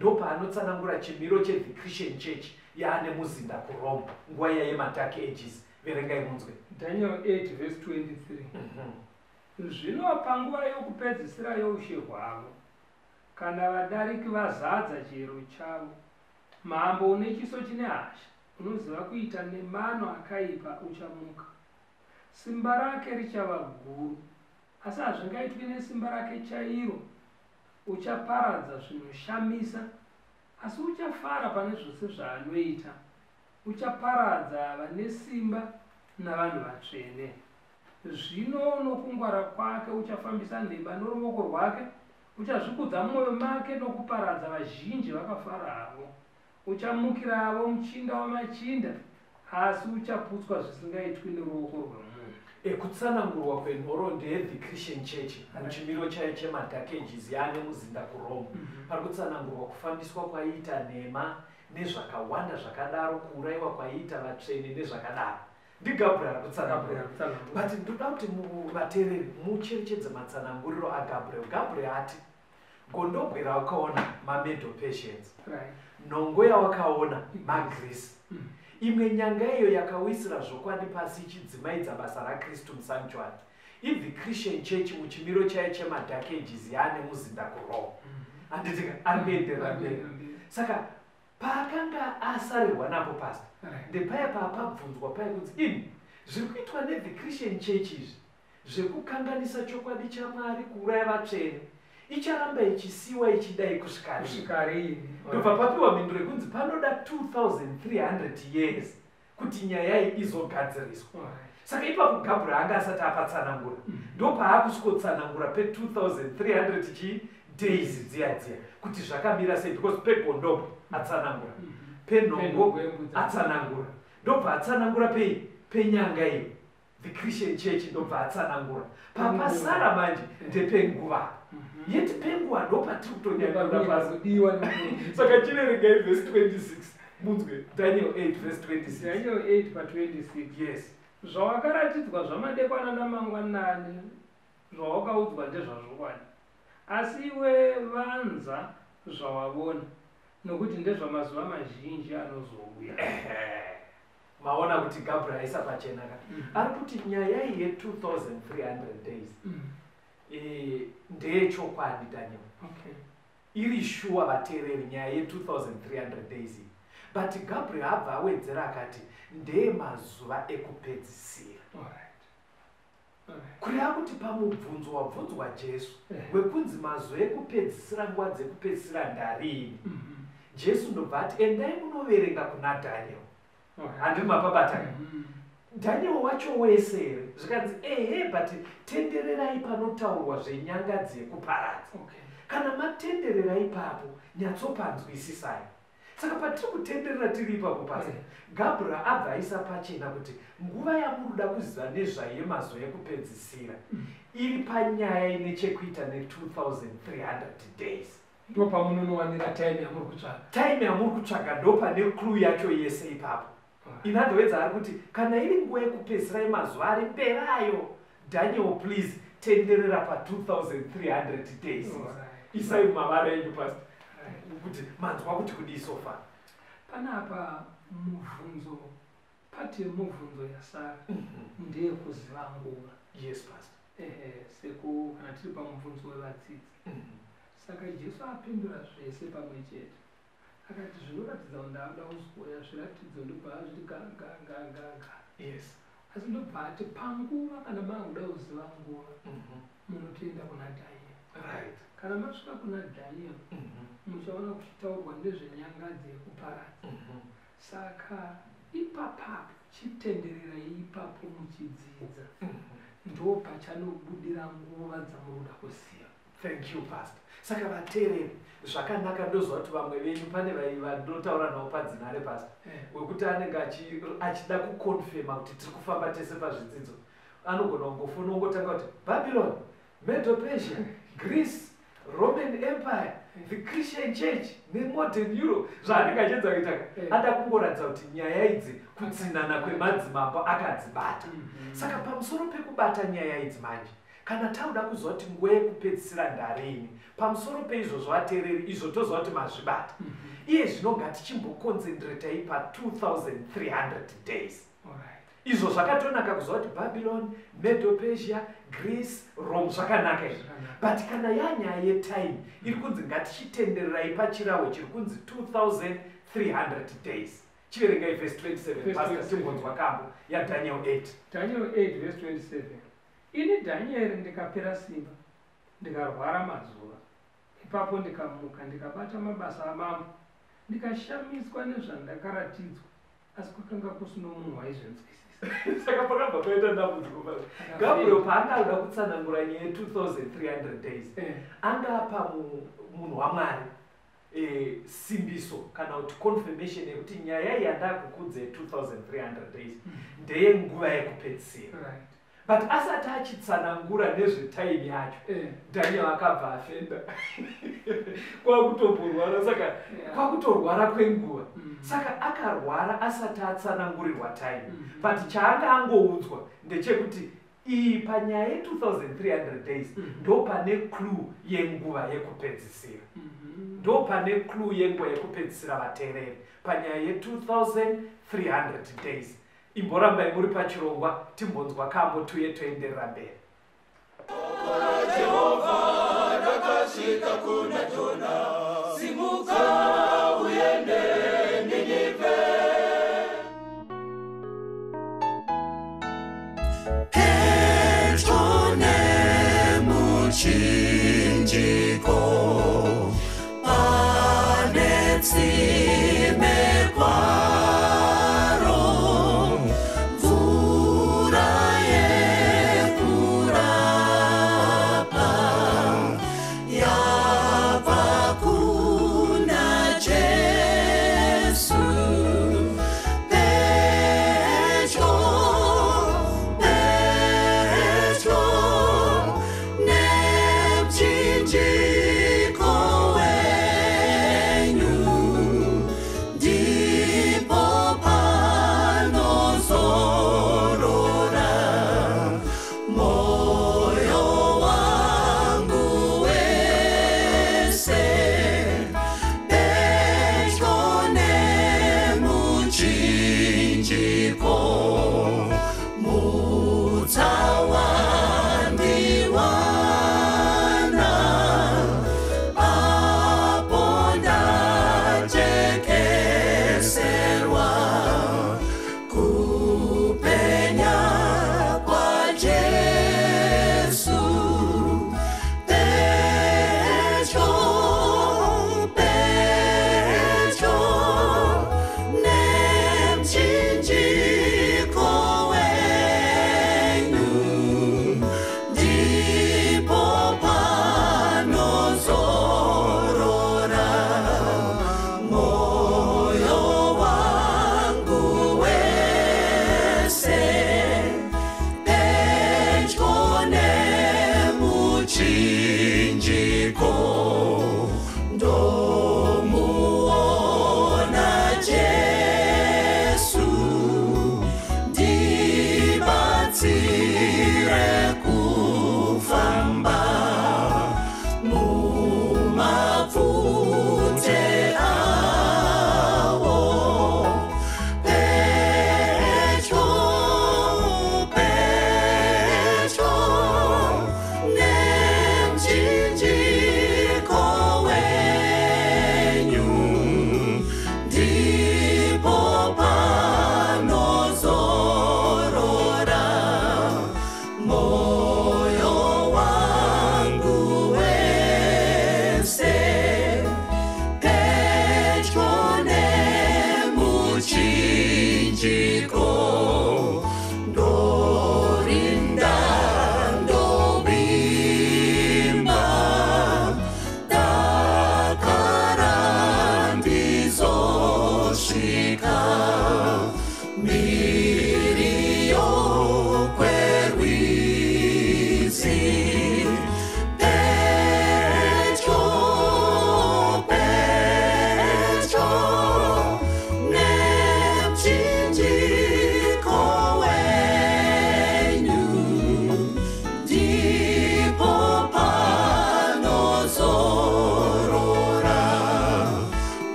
Ndopaanotsanangura chimiro cheThe Christian Church yaane muzinda kuRome nguva iya yemaDark Ages. Verengai munzwe. Daniel 8 verse 23. Zvino panguva yokupedzisira youshe hwavo, kana vadariki vazadza chiyero chavo, mambo une chiso chine hasha, unoziva kuita nemano akaipa uchamuka. Simba rake richava guru, asi hazvingaitwi nesimba rake chairo. Uchaparadza zvinoshamisa, asi uchafara pane zvose zvaanoita. Uchaparadza vane simba navanhu vatsvene. Zvino nokungwara kwake uchafambisa nhema noruoko rwake, uchazvikudza mumwoyo make nokuparadza vazhinji vakafara havo. Uchamukiravo muchinda wamachinda, asi uchaputswa zvisingaitwi neruoko rwemunhu. Kutsanangurwa kwenhoroondo yeThe Christian Church muchimiro chayo chemaDark Ages yaane muzinda kuRome. Pari kutsanangurwa kufambiswa kwaiita nhema nezvakawanda zvakadaro, kuurayiwa kwaiita vatsvene nezvakadaro. NdiGabriel ari kutsanangura. But ndoda kuti vateereri mucherechedze matsananguriro aGabriel. Gabriel ati gondobwe rawakaona maMedo-Persians, nhongo yawakaona maGreece, imwe nyanga iyo yakawisira zvokwadi pasi ichidzimaidza basa raKristu musanctuary, iThe Christian Church muchimiro chayo chemaDark Ages yaane muzinda kuRome. Handiti ari kuenderera mberi? Saka paakanga asarirwa napo, pastor, ndepaya paapabvunzwa paya kunzi ini zviri kuitwa neThe Christian Church izvi zvekukanganisa chokwadi chaMwari, kuuraya vatsvene, icharamba ichisiwa ichidai kusvika rini? Kusvika rini? Ndobva papiwa mhinduro yekunzi panoda 2300 years kuti nyaya iyi izogadziriswa. Saka ipapo Gabriel anga asati apatsanangura, ndopaakusvikotsanangura pe2300 chi days dziya dziya kuti zvakamira sei, because pegondobwe atsanangura, penhongo Penhongo yembudzi. atsanangura, ndobva atsanangura pei penyanga iyo The Christian Church, ndobva atsanangura papasara manje ndepenguva. Yeti penguva ndopatiri kutonyanyura pasi. Kudiwa nemunhu. Saka chiverengai vhesi 26 munzwe, Daniel 8 vhesi 26. Daniel 8 pa26. Yes. Zvawakaratidzwa zvamadekwana namangwanani, zvawakaudzwa ndezvazvokwadi, asi iwe vanza zvawavona, nokuti ndezvamazuva mazhinji anozouya. Ehe. Maona kuti Gabriel aisa pachena ka, ari kuti nyaya iyi ye2300 days ndeyechokwadi, Daniel. Iri shuwa, vateereri, nyaya ye2300 days iyi. But Gabriel abva awedzera akati ndeyemazuva ekupedzisira. Kureva kuti pamubvunzo wabvunzwa Jesu wekunzi mazuva ekupedzisira, nguva dzekupedzisira ndarini, Jesu ndobva ati endai munoverenga kuna Daniel. Handiri mapabata? Daniel wacho wese here? Zvikanzi ehe, but tendererai panotaurwa zvenyanga dzekuparadza. Kana matenderera ipapo, nyatsopanzwisisai. Saka patiri kutenderera tiri ipapo pasi, Gabriel abva aisa pachena kuti nguva yamunoda kuziva nezvayo yemazuva ekupedzisira iri panyaya ine chekuita ne2300 days. Ndo pamunonowanira time yamuri kutsvaga. Time yamuri kutsvaga, ndo pane clue yacho yese ipapo. In other words, ari kuti kana iri nguva yekupedzisira yemazuva ari mberayo, Daniel, please tenderera pa2300 days. Isai mumavara enyu, pastor, kuti manzwa kuti kudii so far. Panapa mubvunzo, pati yemubvunzo yasara ndeyekuziva nguva. Yes, pastor. Ehe, seku kana tiri pamubvunzo wevadzidzi, saka Jesu apindura zvese pamwe chete, akati zvinoratidza kuti ndakuda kuzouya, zviratidzo, ndobva azviti ga ga ga ga ga. Asi ndobva ati panguva, kana maakuda kuziva nguva, munotoenda kuna Daniel. Kana masvika kuna Daniel, muchaona kuchitaurwa nezvenyangadzi yekuparadza. Saka ipapapo chitendererai ipapo muchidzidza, ndo pachanobudira nguva dzamunoda kuziva. Thank you, pastor. Saka vateereri, zvakanaka, ndoziva kuti vamwe venyu pane vandotaura navo padzinhare, pastor, wekuti anenge achida kuconfirma kuti tiri kufamba tese pazvidzidzo, anogona kungofona ongotanga kuti Babylon, Medo Persia, Greece, Roman Empire, the Christian Church nemodern Europe, zvaanenge achiedza kuita ada kungoratidza kuti nyaya idzi kutsinana kwemadzimambo akadzibata. Saka pamusoro pekubata nyaya idzi manje, Kana tauda kuziva kuti nguva yekupedzisira ndarini, pamusoro peizvozvo vateereri, izvo toziva kuti mazvibata. Iye zvino ngatichimboconcentratai pa2300 days. Izvo zvakatonaka kuziva kuti Babylon, Medo Persia, Greece, Rome zvakanaka izvo. But kana yanyaya yetime iri kunzi ngatichitendererai pachirahwe chiri kunzi 2300 days. Chiverengai verse 27. Verse Pastor, 27. timbonzwa kambo yaDaniel 8. Daniel 8 verse 27. Ini Dhanieri ndikapera simba, ndikarwara mazuva. Ipapo ndikamuka, ndikabata mabasa amambo, ndikashamiswa nezvandakaratidzwa, asi kwakanga kusino munhu waizvinzwisisa. Saka pakabva paita dambudziko pano. Gabriel paanga auda kutsanangura nyaya ye2300 days, anga apa munhu waMwari simbiso kana kuti confirmation yekuti nyaya iyi yandakukudza ye2300 days ndeyenguva yekupedzisira. But asati achitsanangura nezvetime yacho, Daniel akabva afenda, kwakutomborwara. Saka kwakutorwara kwenguva. Saka akarwara asati atsanangurirwa time. But chaanga angoudzwa ndechekuti iyi panyaya ye2300 days ndo pane clue yenguva yekupedzisira. Ndo pane clue yenguva yekupedzisira, vateereri, panyaya ye2300 days. Imborambai muri pachirongwa, timbonzwa kambo, tuye toenderera mberi. Rakasvika kuna Jona, simuka uende Ninive. Pedyo nemuchinjiko pane tsime kwaro, mvura yekurapa yabva kuna Jesu. Pedyo, pedyo.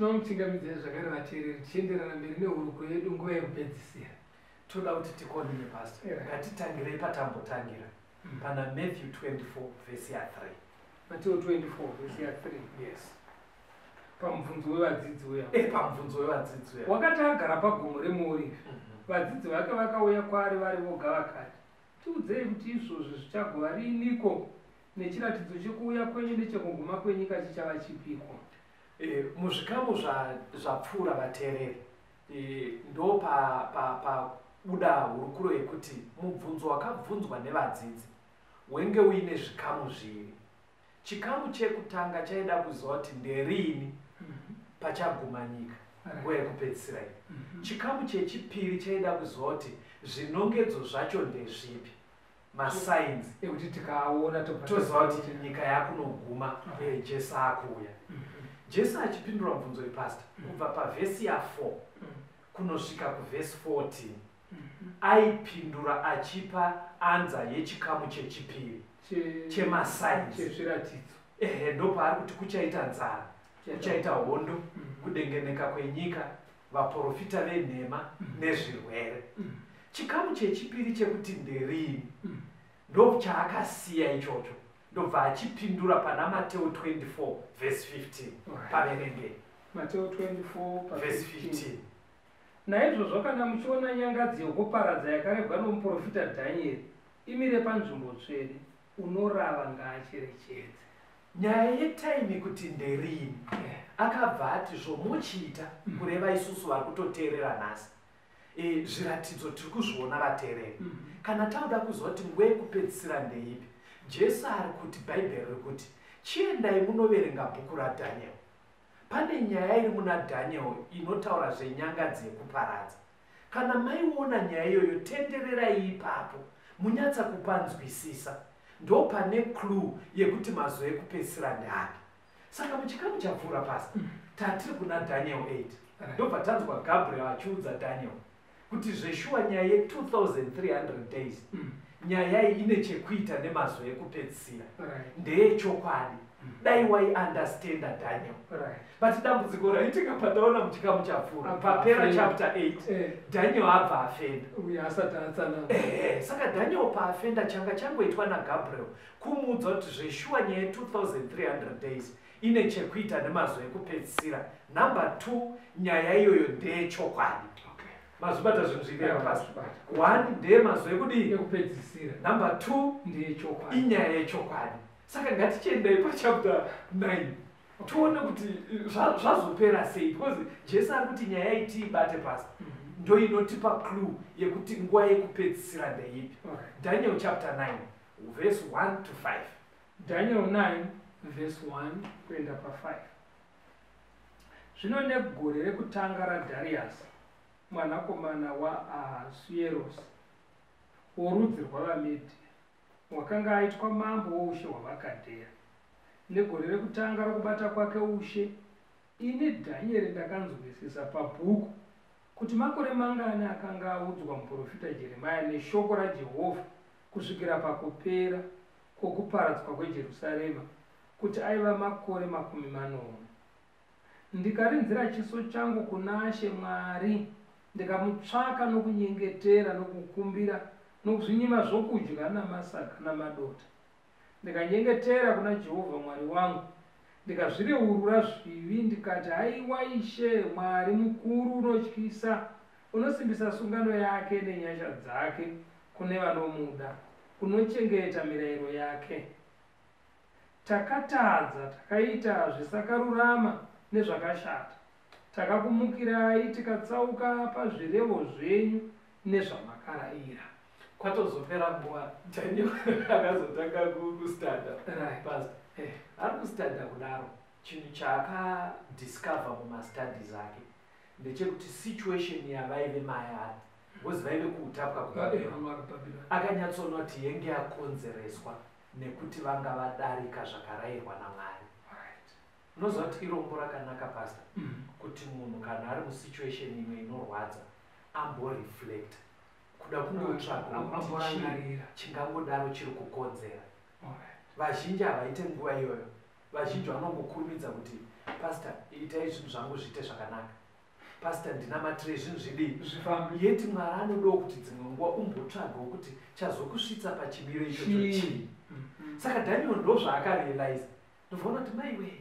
Tinomuchingamidzai zvakare vateereri, tichienderana mberi nehurukuro yedu nguva yekupedzisira. Toda kuti tikonine, pastor. Ngatitangirei patambotangira, pana Matthew 24 vhesi ya3. Mateo 24 vhesi ya3. Yes. Pamubvunzo wevadzidzi uya. Pamubvunzo wevadzidzi uya. Wakati agara pagomo remuOrivhi, vadzidzi vake vakauya kwaari vari voga vakati, "Tiudzei kuti izvozvi zvichagova riiniko, nechiratidzo chekuuya kwenyu nechekuguma kwenyika chichava chipiko?" Muzvikamu zvapfuura, vateereri, ndo pabuda hurukuro yekuti mubvunzo wakabvunzwa nevadzidzi wenge uine zvikamu zviviri. Chikamu chekutanga chaida kuziva kuti nderiini pachaguma nyika, nguva yekupedzisira iyi. Chikamu chechipiri chaida kuziva kuti zvinongedzo zvacho ndezvipi, masigns ekuti tikaona tobva toziva kuti nyika yakunoguma, Jesu akuuya. Jesu achipindura mubvunzo wepastor, kubva pavhesi ya4 kunosvika kuvhesi 14, aipindura achipa answer yechikamu chechipiri chemasigns, chezviratidzo. Ehe, ndopaari kuti kuchaita nzara, kuchaita hondo, kudengeneka kwenyika, vaprofita venhema nezvirwere. Chikamu chechipiri chekuti nderiini ndo chaakasiya ichocho, ndobva achipindura pana Mateo 24 vhesi 15. Paverengei. Mateo 24 pa vhesi 15. 15. "Naizvozvo kana muchiona nyangadzi yokuparadza yakarebwa nomuprofita Dhanieri imire panzvimbo tsvene, unorava ngaacherechedze." Nyaya yetime kuti nderiini, akabva ati zvomuchiita, kureva isusu vari kutoteerera nhasi, zviratidzo tiri kuzviona, vateereri. Kana tauda kuziva kuti nguva yekupedzisira ndeipi, Jesu ari kuti, Bhaibheri riri kuti chiendai munoverenga bhuku raDhaniel. Pane nyaya iri muna Dhaniel inotaura zvenyangadzi yekuparadza. Kana maiona nyaya iyoyo, tendererai ipapo munyatsa kupanzwisisa. Ndo pane clue yekuti mazuva ekupedzisira ndeapi. Saka muchikamu chapfuura pasi tatiri kuna Daniel 8, ndobva tanzwa Gabriel achiudza Daniel kuti zveshuwa nyaya ye2300 days, nyaya iyi ine chekuita nemazuva ekupedzisira, ndeyechokwadi, dai waiunderstanda, Daniel. But dambudziko raitika pataona muchikamu chapfuura, Abva papera afenda. chapter 8, Daniel abva afenda. Uye asati atsanangura. Ehe, saka Daniel paafenda, changa changoitwa naGabriel kumuudza kuti zveshuwa nyaya ye2300 days ine chekuita nemazuva ekupedzisira. Number 2, nyaya iyoyo ndeyechokwadi. Mazvibata zvinhu zviviri pasi? Mazvibata. One, ndeyemazuva ekudii? Ekupedzisira. Number 2, Ndeyechokwadi. inyaya yechokwadi. Saka ngatichiendai pachapter 9 tione kuti zvazopera sei, because Jesu ari kuti nyaya iyi tiibate pasi, ndo inotipa clue yekuti nguva yekupedzisira ndeipi. Daniel chapter 9 verse 1 to 5. Daniel 9 verse 1 kuenda pa5. "Zvino negore rekutanga raDhariasi mwanakomana waAhasuerosi worudzi rwavaMedhia, wakanga aitwa mambo woushe hwavaKadheya, negore rekutanga rokubata kwake ushe, ini Dhanieri ndakanzwisisa pabhuku kuti makore mangani akanga audzwa muprofita Jeremia neshoko raJehovha kusvikira pakupera kwokuparadzwa kweJerusarema, kuti aiva makore 70. Ndikarinzira chiso changu kuna She Mwari, ndikamutsvaka nokunyengetera nokukumbira nokuzvinyima zvokudya namasaga namadota. Ndikanyengetera kuna Jehovha Mwari wangu, ndikazvireurura zvivi, ndikati, 'Haiwa Ishe Mwari mukuru unotyisa, unosimbisa sungano yake nenyasha dzake kune vanomuda, kunochengeta mirayiro yake, takatadza, takaita zvisakarurama nezvakashata. Takakumukirai, tikatsauka pazvirevo zvenyu nezvamakarayira." Kwatozopera nguva, Daniel akazotanga kustudya. Pastor, ari kustudya kudaro, chinhu chaakadiscover mumastudies ake ndechekuti situation yavaive mayari, because vaive kuutapwa kuBhabhironi, Babylon. akanyatsoona kuti yenge yakonzereswa nekuti vanga vadarika zvakarayirwa naMwari. Unoziva kuti irombo rakanaka, pastor, kuti munhu kana ari musituation imwe inorwadza amboreflect, kuda kungotsvaga kuti chii Amborangarira. chingangodaro chiri kukonzera. Vazhinji havaite nguva iyoyo. Vazhinji vanongokurumidza kuti, "Pastor, itai zvinhu zvangu zviite zvakanaka. Pastor, ndinamatirei zvinhu zvidii." Zvifambi. Yeti Mwari anodawo kuti dzimwe nguva umbotsvagawo kuti chazokusvitsa pachimiro ichocho Chii? chii. Saka Daniel ndo zvaakarealiza, ndobvaona kuti, maiwe,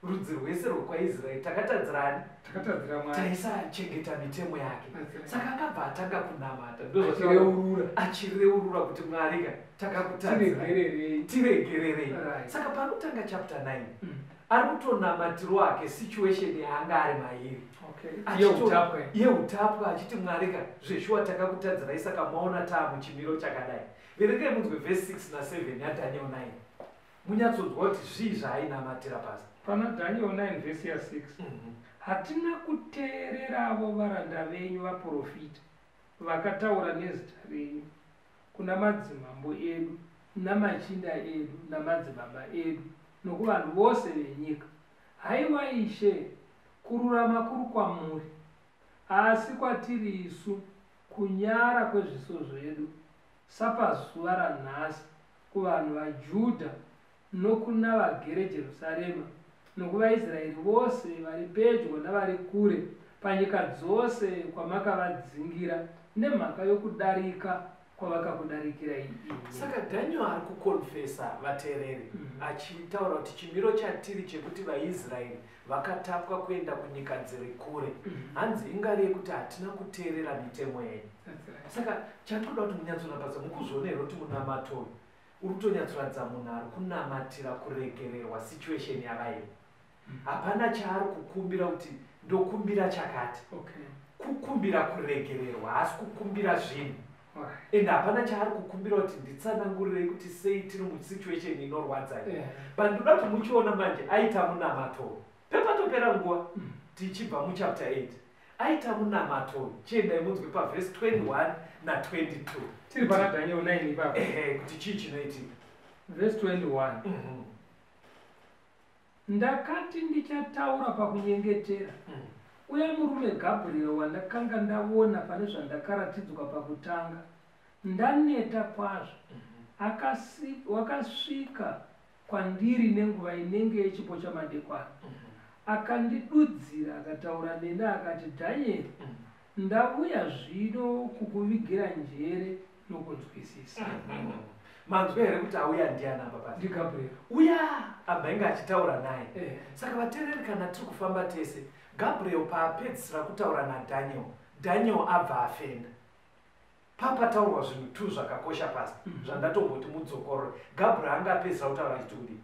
rudzi rwese rwekwaIsraeri takatadzirani. Takatadzira Mwari. Taisachengeta mitemo yake. That's right. Saka akabva atanga kunamata. Achireurura. Achireurura kuti, "Mwari ka, takakutadzira." Tiregererei. Tiregererei. Saka panotanga chapter 9, ari kutonamatiro ake situation yaanga ari mairi. Yeutapwa. Yeutapwa, achiti, "Mwari ka, zveshuwa takakutadzirai, saka maona taa muchimiro chakadai." Verengai munzwe vhesi 6 na7 yaDaniel 9, munyatsonzwa kuti zvii zvaainamatira pasi. Pana Daniel 9 vhesi ya6: "Hatina kuteereravo varanda venyu vaprofita, vakataura nezita renyu kuna madzimambo edu namachinda edu namadzibaba edu nokuvanhu vose venyika. Haiwa Ishe, kururama kuri kwamuri, asi kwatiri isu kunyara kwezviso zvedu, sapazuva ranhasi, kuvanhu vaJudha nokuna vagere Jerusarema nokuvaIsraeri vose vari pedyo navari kure, panyika dzose kwamakavadzingira nemhaka yokudarika kwavakakudarikirai imi." Saka Daniel ari kukonfesa, vateereri, achitaura kuti chimiro chatiri chekuti vaIsraeri vakatapwa kuenda kunyika dziri kure, hanzi ingari yekuti hatina kuteerera mitemo yenyu. That's right. Saka chandinoda kuti munyatsonapatsa, mukuzviona here kuti munamato uyu uri kutonyatsoratidza munhu ari kunamatira kuregererwa situation yavairi? Hapana chaari kukumbira kuti ndokumbira chakati. Kukumbira kuregererwa, haasi kukumbira zvinhu. Ende hapana chaari kukumbira kuti nditsanangurirei kuti sei tiri musituation inorwadza iyi. But ndoda kuti muchiona manje aita munamato, pepatopera nguva tichibva muchapter 8, aita munamato. Chiendai munzwe pavhesi 21 na22. Tiri pana Daniel 9 ipapo. Ehe, kuti chii chinoitika. Vhesi 21: "Ndakati ndichataura pakunyengetera, uya murume Gabriel wandakanga ndaona pane zvandakaratidzwa pakutanga, ndaneta kwazvo, wakasvika kwandiri nenguva inenge yechipo chamadekwana, akandidudzira, akataura neni akati, 'Dhanieri, ndauya zvino kukuvigira njere nokunzwisisa.'" Manzwa here kuti auya ndiani apa pasi? NdiGabriel. Uya abva achitaura naye. Saka vateereri, kana tiri kufamba tese, Gabriel paapedzisira kutaura naDaniel, Daniel abva afenda. Papataurwa zvinhu tu zvakakosha pasi zvandatomboti mudzokorore. Gabriel anga apedzisira kutaura achiti kudii?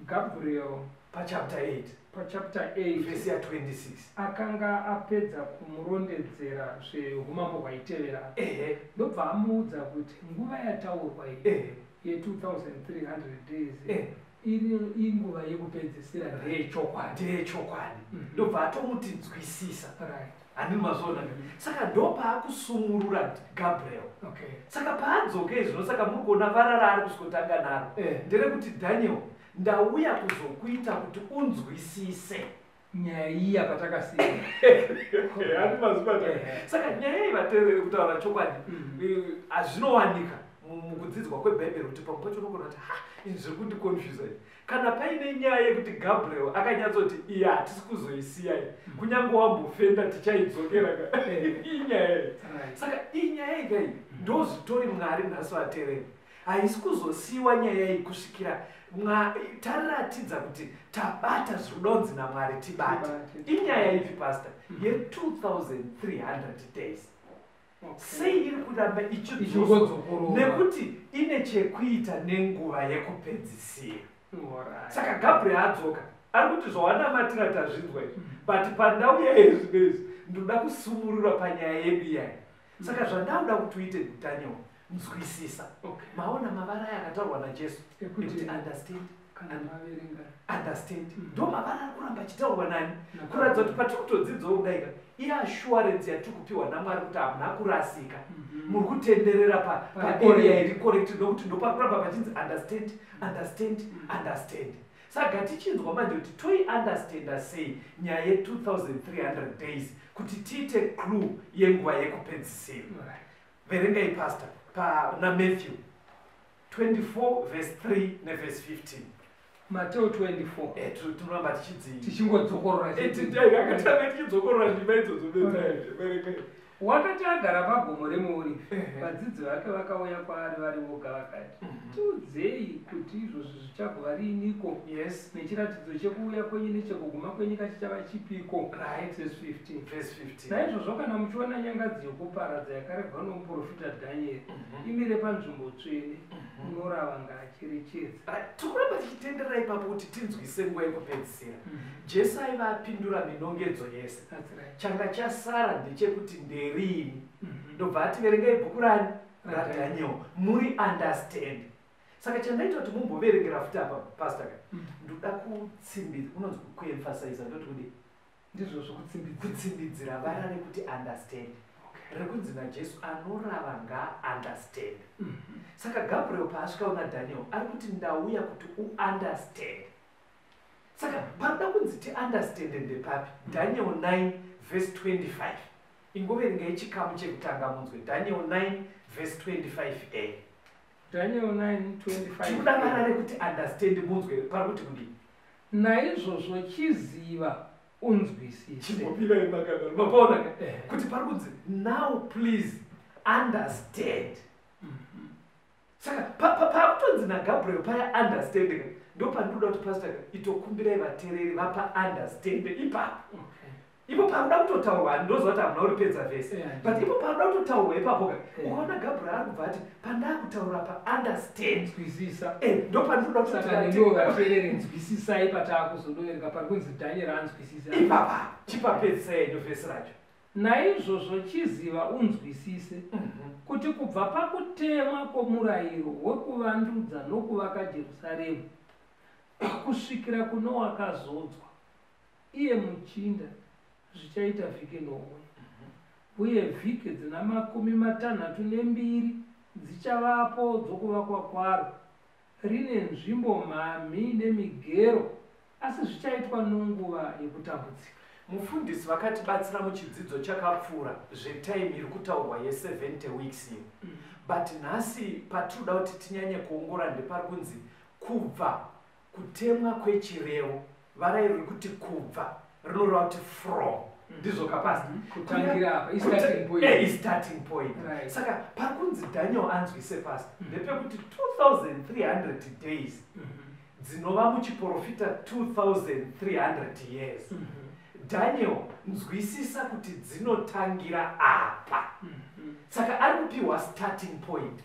Gabriel Pachapter 8. Pachapter 8. Vhesi ya26. Akanga apedza kumurondedzera zveumambo hwaitevera, ndobva amuudza kuti nguva yataurwa iyi ye2300 days iri inguva yekupedzisira, ndeyechokwadi. Ndeyechokwadi. Ndobva atomuti nzwisisa. Handini mazviona? Saka ndopaakusumurura Gabriel. Saka paadzokei zvino, saka muri kuona vara raari kusvikotanga naro nderekuti, "Daniel, ndauya kuzokuita kuti unzwisise." Nyaya iya patakasiya. Handi mazvibata? Saka nyaya iyi, vateereri, kutaura chokwadi, hazvinowanika mukudzidzwa kwebhaibheri kuti pamwe pacho unogona kuti, "Ha, izvi zviri kundiconfusa izvi." Kana paine nyaya yekuti Gabriel akanyatsoti iye hatisi kuzoisiya iyi, kunyange wambofenda tichaidzokera ka, inyaya iyi. Saka inyaya iyi ndo zvitori Mwari nhasi, vateereri, haisi kuzosiyiwa nyaya iyi kusvikira taratidza kuti tabata zviri kuda kunzi naMwari tibate. Tibate. Inyaya ipi, pastor? Ye2300 days. Sei iri kuramba ichidzoswa? Ichingodzokororwa. Nekuti ine chekuita nenguva yekupedzisira. Saka Gabriel adzoka, ari kuti, "Zvawanamatira tazvinzwa izvi, but pandauya izvi nezvi ndoda kusumurura panyaya yedu iyai. Saka zvandauda kuti uite, Daniel, nzwisisa." Maona mavara aya akataurwa naJesu Ekuti- ekuti understand, Kana maverenga. understand. Ndo mavara ari kuramba achitaurwa nani? Na Kuratidza kuti patiri kutodzidzawo kudaika, iassurance yatiri kupiwa naMwari kuti hamuna kurasika, muri kutenderera paarea iri correct, nokuti ndopakuramba pachinzi understand, understand, understand. Saka tichinzwa manje kuti toiunderstanda sei nyaya ye2300 days kuti tiite clue yenguva yekupedzisira. Verengai, pastor, pana Matthew 24 verse 3 nevhesi 15. Mateo 24. Tinoramba tichidzi Tichingodzokorora chete. Takatambe tichidzokorora ndima idzodzo bedzaverengai. Wakati agara pagomo remuOrivhi, vadzidzi vake vakauya kwaari vari voga vakati, "Tiudzei kuti izvozvi zvichagova riiniko, nechiratidzo chekuuya kwenyu nechekuguma kwenyika chichava chipiko?" Verse 15. Verse 15. "Naizvozvo kana muchiona nyangadzi yokuparadza yakarebwa nomuprofita Dhanieri imire panzvimbo tsvene, unorava ngaacherechedze." Right, tikuramba tichitenderera ipapo kuti tinzwise nguva yekupedzisira. Jesu aiva apindura minongedzo yese. That's right. Changa chasara ndechekuti nderiini. Ndobva ati, "Verengai bhuku rani? RaDhaniel, muri understand." Saka chandaita kuti mumboverengera futi apa, pastor ka, ndoda kutsimbidza unonzi kuemphasiza, ndoti kudii? Ndizvo zvokutsimbidzira. Kutsimbidzira vara rekuti understand, rekunzi naJesu, "Anorava ngaaunderstand." Saka Gabriel paasvika una Daniel ari kuti, "Ndauya kuti uunderstand." Saka panoda kunzi tiunderstand ndepapi? Daniel 9 verse 25. Ingoverengai chikamu chekutanga munzwe. Daniel 9 verse 25a. Daniel 9:25. Tikuda vara rekuti understand, munzwe pari kuti kudii. "Naizvozvo chiziva unzwisise." Chimbopirai makadaro, mapaona ka kuti pari kunzi, "Now please understand." Saka pakutonzi naGabriel paya understand ka, ndo pandinoda kuti, pastor ka, itokumbirai vateereri vapa understand ipapo. Ipo pakuda kutotaurwa, handinoziva kuti hamuna kuripedza vhesi, but ipo pakuda kutotaurwa ipapo ka, ukaona Gabriel ari kubva ati, "Pandakutaura pa understand." Nzwisisa. Ndo pandinoda kuti Saka nemiwo vateereri, nzwisisai pataakuzodoverenga pari kunzi Dhanieri anzwisisa. Ipapa chipapedzisa yenyu vhesi racho. "Naizvozvo chiziva unzwisise kuti kubva pakutemwa kwomurayiro wekuvandudza nokuvaka Jerusarema kusvikira kuno wakazodzwa, iye muchinda, zvichaita vhiki 7, uye vhiki dzina 62 dzichavapo dzokuvakwa kwaro, rine nzvimbo mhami nemigero, asi zvichaitwa nonguva yekutambudzika." Mufundisi vakatibatsira muchidzidzo chakapfuura zvetime iri kutaurwa ye70 weeks iyo, but nhasi patinoda kuti tinyanye kuongora ndepari kunzi kubva kutemwa kwechirevo. Vara iri rikuti kubva rinoreva kuti from, ndizvo kapasi? Kutangira apa, i-starting point. I-starting point. Saka pari kunzi Daniel anzwise pasi ndepekuti 2300 days dzinova muchiprofita 2300 years. Daniel, nzwisisa kuti dzinotangira apa. Saka ari kupiwa starting point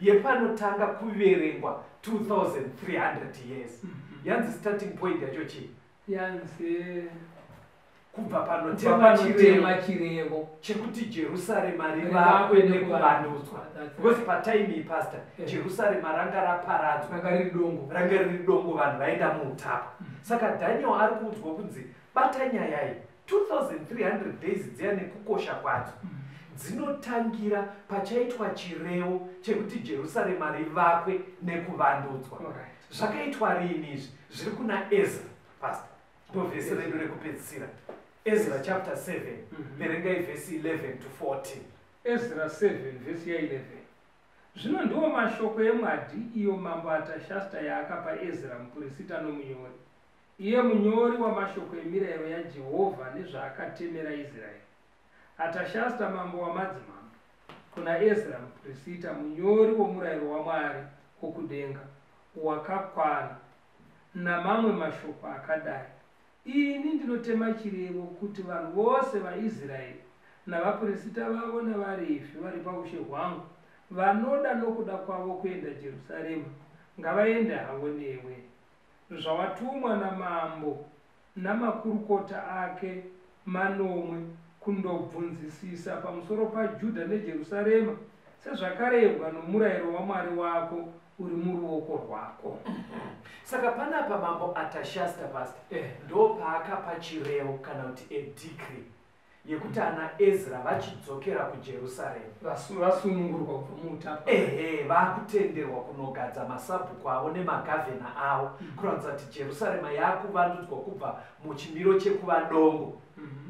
yepanotanga kuverengwa 2300 years. Yanzi starting point yacho chii? Yanzi kubva panotema chirevo panotema chirevo chekuti Jerusarema rivakwe rivakwe nekuvandudzwa. That's Because right. patime iyi, pastor, Jerusarema ranga raparadzwa. Ranga riri dongo. Ranga riri dongo, vanhu vaenda muutapa. Saka Daniel ari kuudzwa kunzi, "Bata nyaya iyi, 2300 days dziya nekukosha kwadzo dzinotangira pachaitwa chirevo chekuti Jerusarema rivakwe nekuvandudzwa." Zvakaitwa riini izvi? Zviri kuna Ezra, pastor, ndo vhesi redu rekupedzisira, Ezra chapter 7. Verengai vhesi 11 to 14. Ezra 7 vhesi ya11. "Zvino ndiwo mashoko emwadhi iyo mambo Atashasta yaakapa Ezra mupurisita nomunyori, iye munyori wamashoko emirayiro yaJehovha nezvaakatemera Israeri. Atashasta mambo wamadzimambo, kuna Ezra mupurisita, munyori womurayiro waMwari wokudenga wakakwana, namamwe mashoko akadai. Ini ndinotema chirevo kuti vanhu vose vaIsraeri navapurisita vavo navaRevhi vari paushe hwangu vanoda nokuda kwavo kuenda Jerusarema ngavaende havo newe, zvawatumwa namambo namakurukota ake manomwe kundobvunzisisa pamusoro paJudha neJerusarema, sezvakarebwa nomurayiro waMwari wako uri muruoko rwako." Saka panapa mambo Atashasta, pastor, ndo paakapa chirevo kana kuti a decree yekuti ana Ezra vachidzokera kuJerusarema. Vasunungurwa kubva muutapwa. Ehe, vakutenderwa kunogadza masabhuku avo nemagavhena avo, kuratidza kuti Jerusarema yakuvandudzwa kubva muchimiro chekuva dongo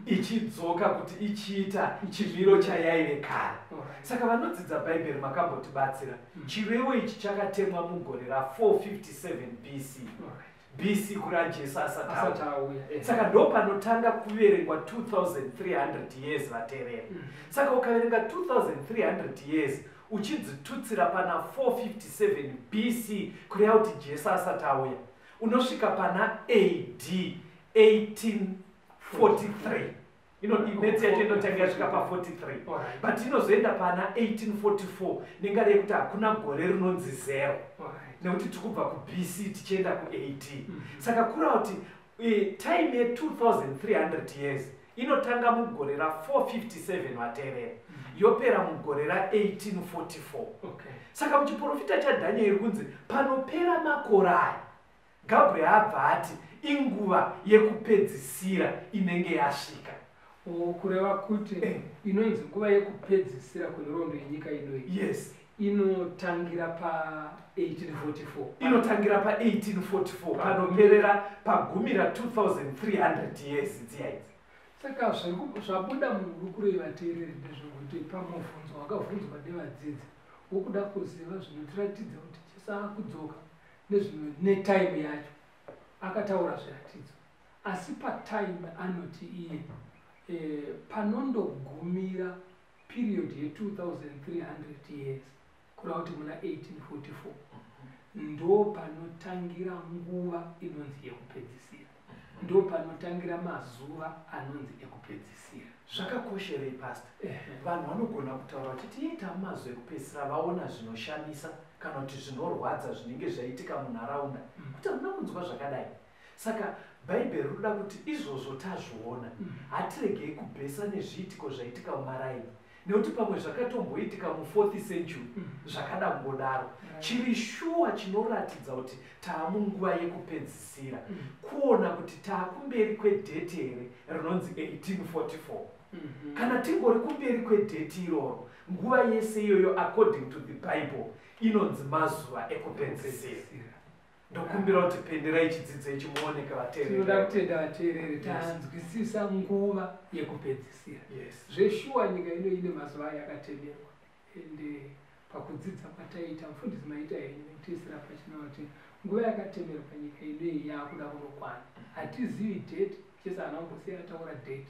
ichidzoka kuti ichiita chimiro chayaive kare. Saka vanodzidza Bhaibheri makambotibatsira, chirevo ichi chakatemwa mugore ra457 BC. BC kura Jesu asati auya. Asati auya. Saka ndo panotanga kuverengwa 2300 years, vateereri. Saka ukaverenga 2300 years uchidzitutsira pana 457 BC, kureva kuti Jesu asati auya, unosvika pana AD 1843. Maths yacho inotanga yasvika pa43, but inozoenda pana 1844 nengari yekuti hakuna gore rinonzi zero, nekuti tiri kubva kuBC tichienda kuAD. Saka kureva kuti time ye2300 years inotanga mugore ra457, vateereri, yopera mugore ra1844. Saka muchiprofita chaDhanieri kunzi panopera makore aya, Gabriel abva ati inguva yekupedzisira inenge yasvika. Kureva kuti inonzi nguva yekupedzisira kwenhoroondo yenyika inoyi inotangira pa1844. Inotangira pa1844, panoperera, pagumira 2300 years dziya idzi. Saka zvabuda muhurukuro yevateereri ndezvekuti pamubvunzo wakabvunzwa nevadzidzi wokuda kuziva zvinotiratidza kuti Jesu akudzoka netime yacho, akataura zviratidzo, asi patime anoti iye panondogumira period ye2300 years, kureva kuti muna 1844, ndo panotangira nguva inonzi yekupedzisira, ndo panotangira mazuva anonzi ekupedzisira. Zvakakosherei, Pastor? Vanhu vanogona kutaura vachiti ita mumazuva ekupedzisira vaona zvinoshamisa kana kuti zvinorwadza zvinenge zvaitika munharaunda, kuti hamuna kunzwa zvakadai. Saka Bhaibheri rinoda kuti izvozvo tazviona, hatiregei kubhesa nezviitiko zvaitika mumaraini, nekuti pamwe zvakatomboitika mu4th century zvakada kungodaro. Chiri shuwa chinoratidza kuti taamunguva yekupedzisira kuona kuti taakumberi kwedate here rinonzi 1844. Kana tingori kumberi kwedate iroro, nguva yese iyoyo according to the Bible inonzi mazuva ekupedzisira. Ndokumbira kuti penderai chidzidzo ichi muoneke, Tinoda vateereri. Kutenda, vateereri. Tanzwisisa nguva yekupedzisira. Zveshuwa nyika ino ine mazuva ayakatemerwa, ende pakudzidza kwataita, mufundisi maita henyu nekutiisira pachena kuti nguva yakatemerwa nyika inoyi yaakuda kunokwana. Hatizivi date, Jesu haana kumbosiya ataura date,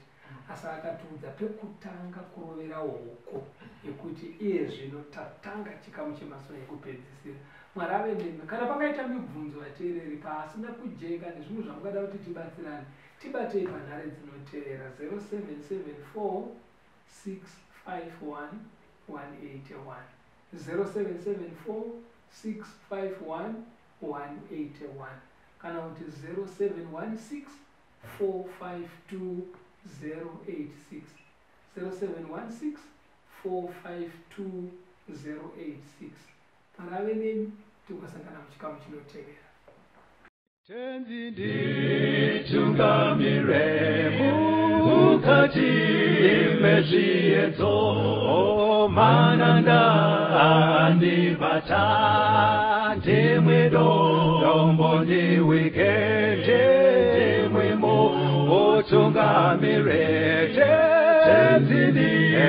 asi akatiudza pekutanga kurovera hoko yekuti iye zvino tatanga chikamu chemazuva ekupedzisira. Mwari ave nemi. Kana pangaita mibvunzo, vateereri, paasina kujeka nezvimwe zvamungada kuti tibatsirane, tibatei panhare dzinotevera: 0774 651 181, 0774 651 181, kana kuti 0716 452 086, 0716 452 086. Mwari ave nemi, tigosangana muchikamu chinotevera. Tenzi nditungamire mukati mezviedzo, mananda andibata, ndimwe dombo ndiwike, ndimwimo utungamire. Tenzi ndiye